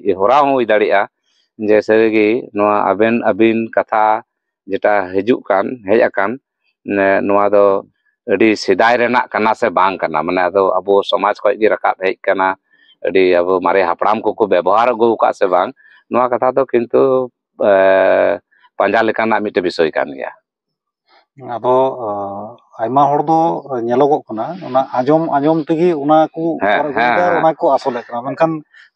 ᱮ, ᱦᱚᱨᱟ ᱦᱚᱸ ᱦᱩᱭ ᱫᱟᱲᱮᱭᱟᱜᱼᱟ ᱡᱮ ᱥᱟᱹᱨᱤᱜᱮ ᱱᱚᱣᱟ ᱟᱵᱮᱱ ᱟᱹᱵᱤᱱ ᱠᱟᱛᱷᱟ ᱡᱮᱴᱟ ᱦᱤᱡᱩᱜ ᱠᱟᱱ, ᱦᱮᱡ ᱟᱠᱟᱱ, ᱱᱮ, ᱱᱚᱣᱟ ᱫᱚ ᱟᱹᱰᱤ ᱥᱮᱫᱟᱭ ᱨᱮᱱᱟᱜ ᱠᱟᱱᱟ ᱥᱮ ᱵᱟᱝ ᱠᱟᱱᱟ, ᱢᱟᱱᱮ ᱟᱫᱚ ᱟᱵᱚ ᱥᱚᱢᱟᱡᱽ ᱠᱷᱚᱡ ᱜᱮ ᱨᱟᱠᱟᱵ ᱦᱮᱡ ᱠᱟᱱᱟ, ᱟᱹᱰᱤ ᱟᱵᱚ ᱢᱟᱨᱮ ᱦᱟᱯᱲᱟᱢ ᱠᱚᱠᱚ ᱵᱮᱵᱚᱦᱟᱨ ᱟᱹᱜᱩ ᱟᱠᱟᱫ ᱥᱮ ᱵᱟᱝ, ᱱᱚᱣᱟ ᱠᱟᱛᱷᱟ ᱫᱚ ᱠᱤᱱᱛᱩ, ᱮ, ᱯᱟᱸᱡᱟ ᱞᱮᱠᱟᱱᱟᱜ ᱢᱤᱫᱴᱮᱱ ᱵᱤᱥᱚᱭ ᱠᱟᱱ ᱜᱮᱭᱟ᱾ ᱟᱫᱚ, ᱟ, ᱟᱭᱢᱟ ᱦᱚᱲ ᱫᱚ ᱧᱮᱞᱚᱜᱚᱜ ᱠᱟᱱᱟ, ᱚᱱᱟ ᱟᱸᱡᱚᱢ ᱟᱸᱡᱚᱢ ᱛᱮᱜᱮ ᱚᱱᱟ ᱠᱚ ᱦᱮᱸ, ᱚᱨ ᱟᱹᱜᱩᱭᱮᱫᱟ ᱦᱮᱸ, ᱟᱨ ᱦᱮᱸ᱾ ᱚᱱᱟ ᱠᱚ ᱟᱥᱚᱞᱮᱫ ᱠᱟᱱᱟ, ᱢᱮᱱᱠᱷᱟᱱ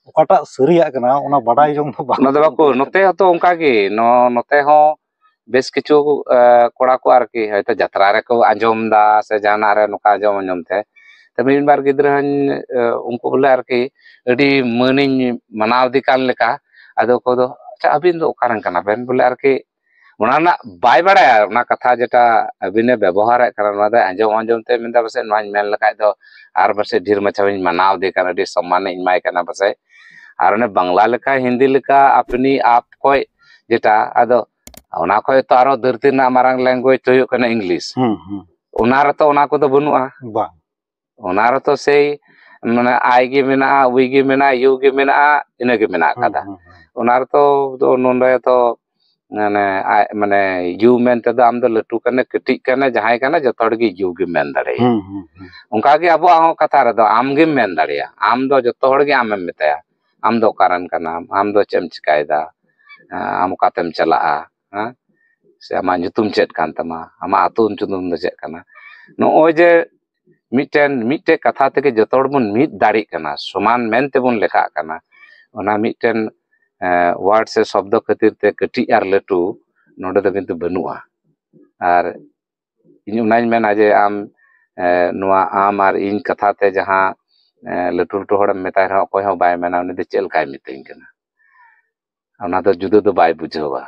ᱚᱠᱟᱴᱟᱜ ᱥᱟᱹᱨᱤᱭᱟᱜ ᱠᱟᱱᱟ ᱚᱱᱟ ᱵᱟᱰᱟᱭ ᱡᱚᱝ ᱫᱚ ᱵᱟᱠᱚ ᱚᱱᱟ ᱫᱚ ᱵᱟᱠᱚ, ᱵᱩᱡᱷᱟᱹᱣ ᱱᱚᱛᱮ ᱫᱟᱲᱮᱭᱟᱜ ᱦᱚᱸᱛᱚ ᱚᱱᱠᱟ ᱜᱮ, ᱱᱚ-, ᱱᱚᱛᱮ ᱦᱚᱸ ᱵᱮᱥ ᱠᱤᱪᱷᱩ, ᱮ, ᱠᱚᱲᱟ ᱠᱚ ᱟᱨᱠᱤ ᱦᱚᱭᱛᱳ ᱡᱟᱛᱨᱟ ᱨᱮᱠᱚ ᱟᱸᱡᱚᱢ ᱫᱟ ᱥᱮ ᱡᱟᱦᱟᱱᱟᱜ ᱨᱮ ᱱᱚᱝᱠᱟ ᱟᱸᱡᱚᱢ ᱟᱸᱡᱚᱢ ᱛᱮ, ᱛᱚ ᱢᱤᱫ ᱵᱟᱨ ᱜᱤᱫᱽᱨᱟᱹ ᱦᱚᱸᱧ, ᱮ, ᱩᱱᱠᱩ ᱵᱚᱞᱮ ᱟᱨᱠᱤ ᱟᱹᱰᱤ ᱢᱟᱹᱱᱤᱧ ᱢᱟᱱᱟᱣ ᱫᱮ ᱠᱟᱱ ᱞᱮᱠᱟ, ᱟᱫᱚ ᱚᱠᱚᱭ ᱫᱚ, "ᱟᱪᱪᱷᱟ, ᱟᱹᱵᱤᱱ ᱫᱚ ᱚᱠᱟ ᱨᱮᱱ ᱠᱟᱱᱟ ᱵᱮᱱ?" ᱵᱚᱞᱮ ᱟᱨᱠᱤ ᱚᱱᱟ ᱨᱮᱱᱟᱜ ᱵᱟᱭ ᱵᱟᱲᱟᱭᱟ, ᱚᱱᱟ ᱠᱟᱛᱷᱟ ᱡᱮᱴᱟ ᱟᱹᱵᱤᱱᱮ ᱵᱮᱵᱚᱦᱟᱨᱮᱫ ᱠᱟᱱᱟ, ᱚᱱᱟ ᱫᱚ ᱟᱸᱡᱚᱢ ᱟᱸᱡᱚᱢ ᱛᱮ ᱢᱮᱱᱫᱟ, "ᱯᱟᱥᱮᱡ ᱱᱚᱣᱟᱧ ᱢᱮᱱ ᱞᱮᱠᱷᱟᱡ ᱫᱚ ᱟᱨ ᱯᱟᱥᱮᱡ ᱰᱷᱮᱨ ᱢᱟᱪᱷᱟ ᱵᱟᱹᱧ ᱢᱟᱱᱟᱣ ᱫᱮ ᱠᱟᱱᱟ, ᱟᱹᱰᱤ ᱥᱚᱢᱢᱟᱱᱤᱧ ᱮᱢᱟᱭ ᱠᱟᱱᱟ ᱯᱟᱥᱮᱡ᱾" ᱟᱨ ᱚᱱᱮ ᱵᱟᱝᱞᱟ ᱞᱮᱠᱟ, ᱦᱤᱱᱫᱤ ᱞᱮᱠᱟ, ᱟᱯᱱᱤ ᱟᱯ ᱠᱷᱚᱡ ᱡᱮᱴᱟ, ᱟᱫᱚ ᱚᱱᱟ ᱠᱷᱚᱡ ᱛᱚ ᱟᱨᱚ ᱫᱷᱟᱹᱨᱛᱤ ᱨᱮᱱᱟᱜ ᱢᱟᱨᱟᱝ language ᱛᱚ ᱦᱩᱭᱩᱜ ᱠᱟᱱᱟ English᱾ ᱦᱩᱸ, ᱦᱩᱸ᱾ ᱚᱱᱟ ᱨᱮᱛᱚ ᱚᱱᱟ ᱠᱚᱫᱚ ᱵᱟᱹᱱᱩᱜᱼᱟ᱾ ᱵᱟᱝ᱾ ᱚᱱᱟ ᱨᱮᱛᱚ ᱥᱮᱭ, ᱢᱟᱱᱮ, I ᱜᱮ ᱢᱮᱱᱟᱜᱼᱟ, we ᱜᱮ ᱢᱮᱱᱟᱜᱼᱟ, you ᱜᱮ ᱢᱮᱱᱟᱜᱼᱟ, ᱤᱱᱟᱹ ᱜᱮ ᱢᱮᱱᱟᱜ ᱦᱩᱸ, ᱟᱠᱟᱫᱟ᱾ ᱦᱩᱸ, ᱦᱩᱸ᱾ ᱚᱱᱟ ᱨᱮᱛᱚ ᱫᱚ ᱱᱚᱰᱮ ᱫᱚ, ᱢᱟᱱᱮ, ᱟᱡ, ᱢᱟᱱᱮ, you ᱢᱮᱱ ᱛᱮᱫᱚ ᱟᱢ ᱫᱚ ᱞᱟᱹᱴᱩ ᱠᱟᱱᱮ, ᱠᱟᱹᱴᱤᱡ ᱠᱟᱱᱮ, ᱡᱟᱦᱟᱸᱭ ᱠᱟᱱᱮ, ᱡᱚᱛᱚ ᱦᱚᱲ ᱜᱮ you ᱜᱮᱢ ᱢᱮᱱ ᱫᱟᱲᱮᱭᱟᱜᱼᱟ᱾ ᱦᱩᱸ, ᱦᱩᱸ, ᱦᱩᱸ᱾ ᱚᱱᱠᱟ ᱜᱮ ᱟᱵᱚᱣᱟᱜ ᱦᱚᱸ ᱠᱟᱛᱷᱟ ᱨᱮᱫᱚ ᱟᱢ ᱜᱮᱢ ᱢᱮᱱ ᱫᱟᱲᱮᱭᱟᱜᱼᱟ᱾ ᱟᱢ ᱫᱚ ᱡᱚᱛᱚ ᱦᱚᱲ ᱜᱮ ᱟᱢᱮᱢ ᱢᱮᱛᱟᱭᱟ, "ᱟᱢ ᱫᱚ ᱚᱠᱟ ᱨᱮᱱ ᱠᱟᱱᱟᱢ? ᱟᱢ ᱫᱚ ᱪᱮᱫ ᱮᱢ ᱪᱤᱠᱟᱭᱮᱫᱟ? ᱟᱢ ᱚᱠᱟᱛᱮᱢ ᱪᱟᱞᱟᱜᱼᱟ? ᱦᱮᱸ? ᱥᱮ ᱟᱢᱟᱜ ᱧᱩᱛᱩᱢ ᱪᱮᱫ ᱠᱟᱱ ᱛᱟᱢᱟ? ᱟᱢᱟᱜ ᱟᱹᱛᱩ ᱧᱩᱛᱩᱢ ᱫᱚ ᱪᱮᱫ ᱠᱟᱱᱟ?" ᱱᱚᱜᱼᱚᱭ ᱡᱮ ᱢᱤᱫᱴᱮᱱ, ᱢᱤᱫᱴᱮᱡ ᱠᱟᱛᱷᱟ ᱛᱮᱜᱮ ᱡᱚᱛᱚ ᱦᱚᱲ ᱵᱚᱱ ᱢᱤᱫ ᱫᱟᱲᱮᱜ ᱠᱟᱱᱟ, ᱥᱚᱢᱟᱱ ᱢᱮᱱ ᱛᱮᱵᱚᱱ ᱞᱮᱠᱷᱟᱜ ᱠᱟᱱᱟ, ᱚᱱᱟ ᱢᱤᱫᱴᱮᱱ ᱣᱟᱨᱰ ᱥᱮ ᱥᱚᱵᱫᱚ ᱠᱷᱟᱹᱛᱤᱨ ᱛᱮ ᱠᱟᱹᱴᱤᱡ ᱟᱨ ᱞᱟᱹᱴᱩ ᱱᱚᱰᱮ ᱫᱚ ᱠᱤᱱᱛᱩ ᱵᱟᱹᱱᱩᱜᱼᱟ᱾ ᱟᱨ ᱤᱧ ᱚᱱᱟᱧ ᱢᱮᱱᱟ ᱡᱮ ᱟᱢ ᱱᱚᱣᱟ ᱟᱢ ᱟᱨ ᱤᱧ ᱠᱟᱛᱷᱟ ᱛᱮ ᱡᱟᱦᱟᱸ ᱞᱟᱹᱴᱩ ᱞᱟᱹᱴᱩ ᱦᱚᱲᱮᱢ ᱢᱮᱛᱟᱭ ᱨᱮᱦᱚᱸ ᱚᱠᱚᱭ ᱦᱚᱸ ᱵᱟᱭ ᱢᱮᱱᱟ ᱩᱱᱤ ᱫᱚ ᱪᱮᱫ ᱞᱮᱠᱟᱭ ᱢᱤᱛᱟᱹᱧ ᱠᱟᱱᱟ᱾ ᱚᱱᱟ ᱫᱚ ᱡᱩᱫᱟᱹ ᱫᱚ ᱵᱟᱭ ᱵᱩᱡᱷᱟᱹᱣᱟ᱾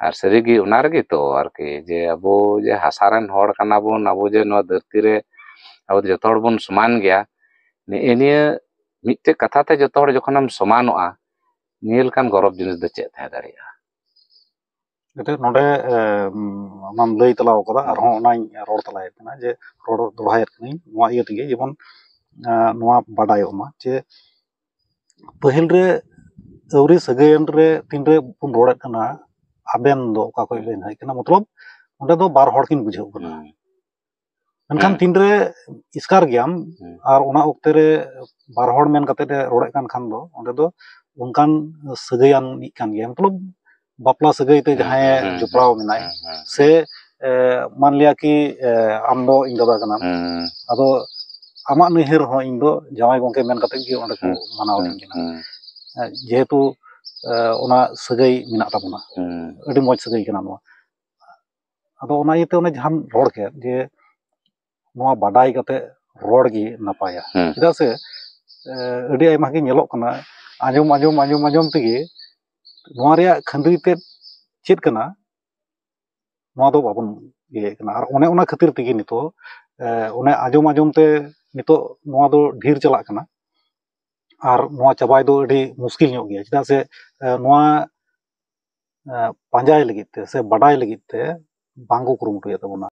ᱟᱨ ᱥᱟᱹᱨᱤᱜᱮ ᱚᱱᱟ ᱨᱮᱜᱮ ᱛᱚ ᱟᱨᱠᱤ ᱡᱮ ᱟᱵᱚ ᱡᱮ ᱦᱟᱥᱟ ᱨᱮᱱ ᱦᱚᱲ ᱠᱟᱱᱟ ᱵᱚᱱ, ᱟᱵᱚ ᱡᱮ ᱱᱚᱣᱟ ᱫᱷᱟᱹᱨᱛᱤ ᱨᱮ ᱟᱵᱚ ᱫᱚ ᱡᱚᱛᱚ ᱦᱚᱲ ᱵᱚᱱ ᱥᱚᱢᱟᱱ ᱜᱮᱭᱟ᱾ ᱱᱮᱜᱼᱮ ᱱᱤᱭᱟᱹ ᱢᱤᱫᱴᱮᱡ ᱠᱟᱛᱷᱟ ᱛᱮ ᱡᱚᱛᱚ ᱦᱚᱲ ᱡᱚᱠᱷᱚᱱᱮᱢ ᱥᱚᱢᱟᱱᱚᱜᱼᱟ, ᱱᱤᱭᱟᱹ ᱞᱮᱠᱟᱱ ᱜᱚᱨᱚᱵᱽ ᱡᱤᱱᱤᱥ ᱫᱚ ᱪᱮᱫ ᱛᱟᱦᱮᱸ ᱫᱟᱲᱮᱭᱟᱜᱼᱟ? ᱮᱱᱛᱮᱫ ᱱᱚᱰᱮ ᱮ, ᱚᱱᱟᱢ ᱞᱟᱹᱭ ᱛᱟᱞᱟᱣ ᱠᱟᱫᱟ, ᱟᱨᱦᱚᱸ ᱚᱱᱟᱧ ᱨᱚᱲ ᱛᱟᱞᱟᱭᱮᱫ ᱠᱟᱱᱟ ᱡᱮ ᱨᱚᱲ ᱫᱚᱦᱲᱟᱭᱮᱫ ᱠᱟᱹᱱᱟᱹᱧ ᱱᱚᱣᱟ ᱤᱭᱟᱹ ᱛᱮᱜᱮ, ᱡᱮᱢᱚᱱ ᱮ, ᱱᱚᱣᱟ ᱵᱟᱰᱟᱭᱚᱜ ᱢᱟ ᱡᱮ ᱯᱟᱹᱦᱤᱞ ᱨᱮ ᱟᱹᱣᱨᱤ ᱥᱟᱹᱜᱟᱹᱭᱟᱱ ᱨᱮ ᱛᱤᱱᱨᱮ ᱵᱚᱱ ᱨᱚᱲᱮᱫ ᱠᱟᱱᱟ, ᱟᱵᱮᱱ ᱫᱚ ᱚᱠᱟ ᱠᱷᱚᱱ ᱵᱮᱱ ᱦᱮᱡ ᱠᱟᱱᱟ, ᱢᱚᱛᱞᱚᱵ ᱚᱸᱰᱮ ᱫᱚ ᱵᱟᱨ ᱦᱚᱲ ᱠᱤᱱ ᱵᱩᱡᱷᱟᱹᱣ ᱠᱟᱱᱟ᱾ ᱢᱮᱱᱠᱷᱟᱱ ᱛᱤᱱᱨᱮ ᱮᱥᱠᱟᱨ ᱜᱮᱭᱟᱢ ᱟᱨ ᱚᱱᱟ ᱚᱠᱛᱮ ᱨᱮ ᱵᱟᱨ ᱦᱚᱲ ᱢᱮᱱ ᱠᱟᱛᱮ ᱮ ᱨᱚᱲᱮᱫ ᱠᱟᱱ ᱠᱷᱟᱱ ᱫᱚ ᱚᱸᱰᱮ ᱫᱚ ᱚᱱᱠᱟᱱ ᱥᱟᱹᱜᱟᱹᱭᱟᱱ ᱢᱤᱫ ᱠᱟᱱ ᱜᱮᱭᱟ, ᱢᱚᱛᱞᱚᱵ ᱵᱟᱯᱞᱟ ᱥᱟᱹᱜᱟᱹᱭ ᱛᱮ ᱡᱟᱦᱟᱸᱭ ᱡᱚᱯᱲᱟᱣ ᱢᱮᱱᱟᱭ, ᱥᱮ ᱮ, ᱢᱟᱱ ᱞᱤᱭᱟ ᱠᱤ ᱮ, ᱟᱢ ᱫᱚ ᱤᱧ ᱫᱟᱫᱟ ᱠᱟᱱᱟᱢ, ᱟᱫᱚ ᱟᱢᱟᱜ ᱱᱟᱹᱭᱦᱟᱹᱨ ᱦᱚᱸ ᱤᱧ ᱫᱚ ᱡᱟᱶᱟᱭ ᱜᱚᱝᱠᱮ ᱢᱮᱱ ᱠᱟᱛᱮ ᱜᱮ ᱚᱸᱰᱮ ᱠᱚ ᱢᱟᱱᱟᱣ ᱤᱧ ᱠᱟᱱᱟ᱾ ᱮ, ᱡᱮᱦᱮᱛᱩ ᱮ, ᱚᱱᱟ ᱥᱟᱹᱜᱟᱹᱭ ᱢᱮᱱᱟᱜ ᱛᱟᱵᱚᱱᱟ, ᱟᱹᱰᱤ ᱢᱚᱡᱽ ᱥᱟᱹᱜᱟᱹᱭ ᱠᱟᱱᱟ ᱱᱚᱣᱟ᱾ ᱟᱫᱚ ᱚᱱᱟ ᱤᱭᱟᱹᱛᱮ ᱚᱱᱮ ᱡᱟᱦᱟᱸᱢ ᱨᱚᱲ ᱠᱮᱫ ᱡᱮ ᱱᱚᱣᱟ ᱵᱟᱰᱟᱭ ᱠᱟᱛᱮ ᱨᱚᱲ ᱜᱮ ᱱᱟᱯᱟᱭᱟ᱾ ᱪᱮᱫᱟᱜ ᱥᱮ ᱮ, ᱟᱹᱰᱤ ᱟᱭᱢᱟ ᱜᱮ ᱧᱮᱞᱚᱜ ᱠᱟᱱᱟ, ᱟᱸᱡᱚᱢ ᱟᱸᱡᱚᱢ ᱟᱸᱡᱚᱢ ᱟᱸᱡᱚᱢ ᱛᱮᱜᱮ ᱱᱚᱣᱟ ᱨᱮᱭᱟᱜ ᱠᱷᱟᱹᱱᱫᱽᱨᱤ ᱛᱮᱫ ᱪᱮᱫ ᱠᱟᱱᱟ, ᱱᱚᱣᱟ ᱫᱚ ᱵᱟᱵᱚᱱ ᱤᱭᱟᱹᱭᱮᱫ ᱠᱟᱱᱟ᱾ ᱟᱨ ᱚᱱᱮ ᱚᱱᱟ ᱠᱷᱟᱹᱛᱤᱨ ᱛᱮᱜᱮ ᱱᱤᱛᱚᱜ ᱮ, ᱚᱱᱮ ᱟᱸᱡᱚᱢ ᱟᱸᱡᱚᱢ ᱛᱮ ᱱᱤᱛᱚᱜ ᱱᱚᱣᱟ ᱫᱚ ᱰᱷᱮᱨ ᱪᱟᱞᱟᱜ ᱠᱟᱱᱟ᱾ ᱟᱨ ᱱᱚᱣᱟ ᱪᱟᱵᱟᱭ ᱫᱚ ᱟᱹᱰᱤ ᱢᱩᱥᱠᱤᱞ ᱧᱚᱜ ᱜᱮᱭᱟ, ᱪᱮᱫᱟᱜ ᱥᱮ ᱮ, ᱱᱚᱣᱟ ᱮ, ᱯᱟᱸᱡᱟᱭ ᱞᱟᱹᱜᱤᱫ ᱛᱮ ᱥᱮ ᱵᱟᱰᱟᱭ ᱞᱟᱹᱜᱤᱫ ᱛᱮ ᱵᱟᱝ ᱠᱚ ᱠᱩᱨᱩᱢᱩᱴᱩᱭᱮᱫ ᱛᱟᱵᱚᱱᱟ᱾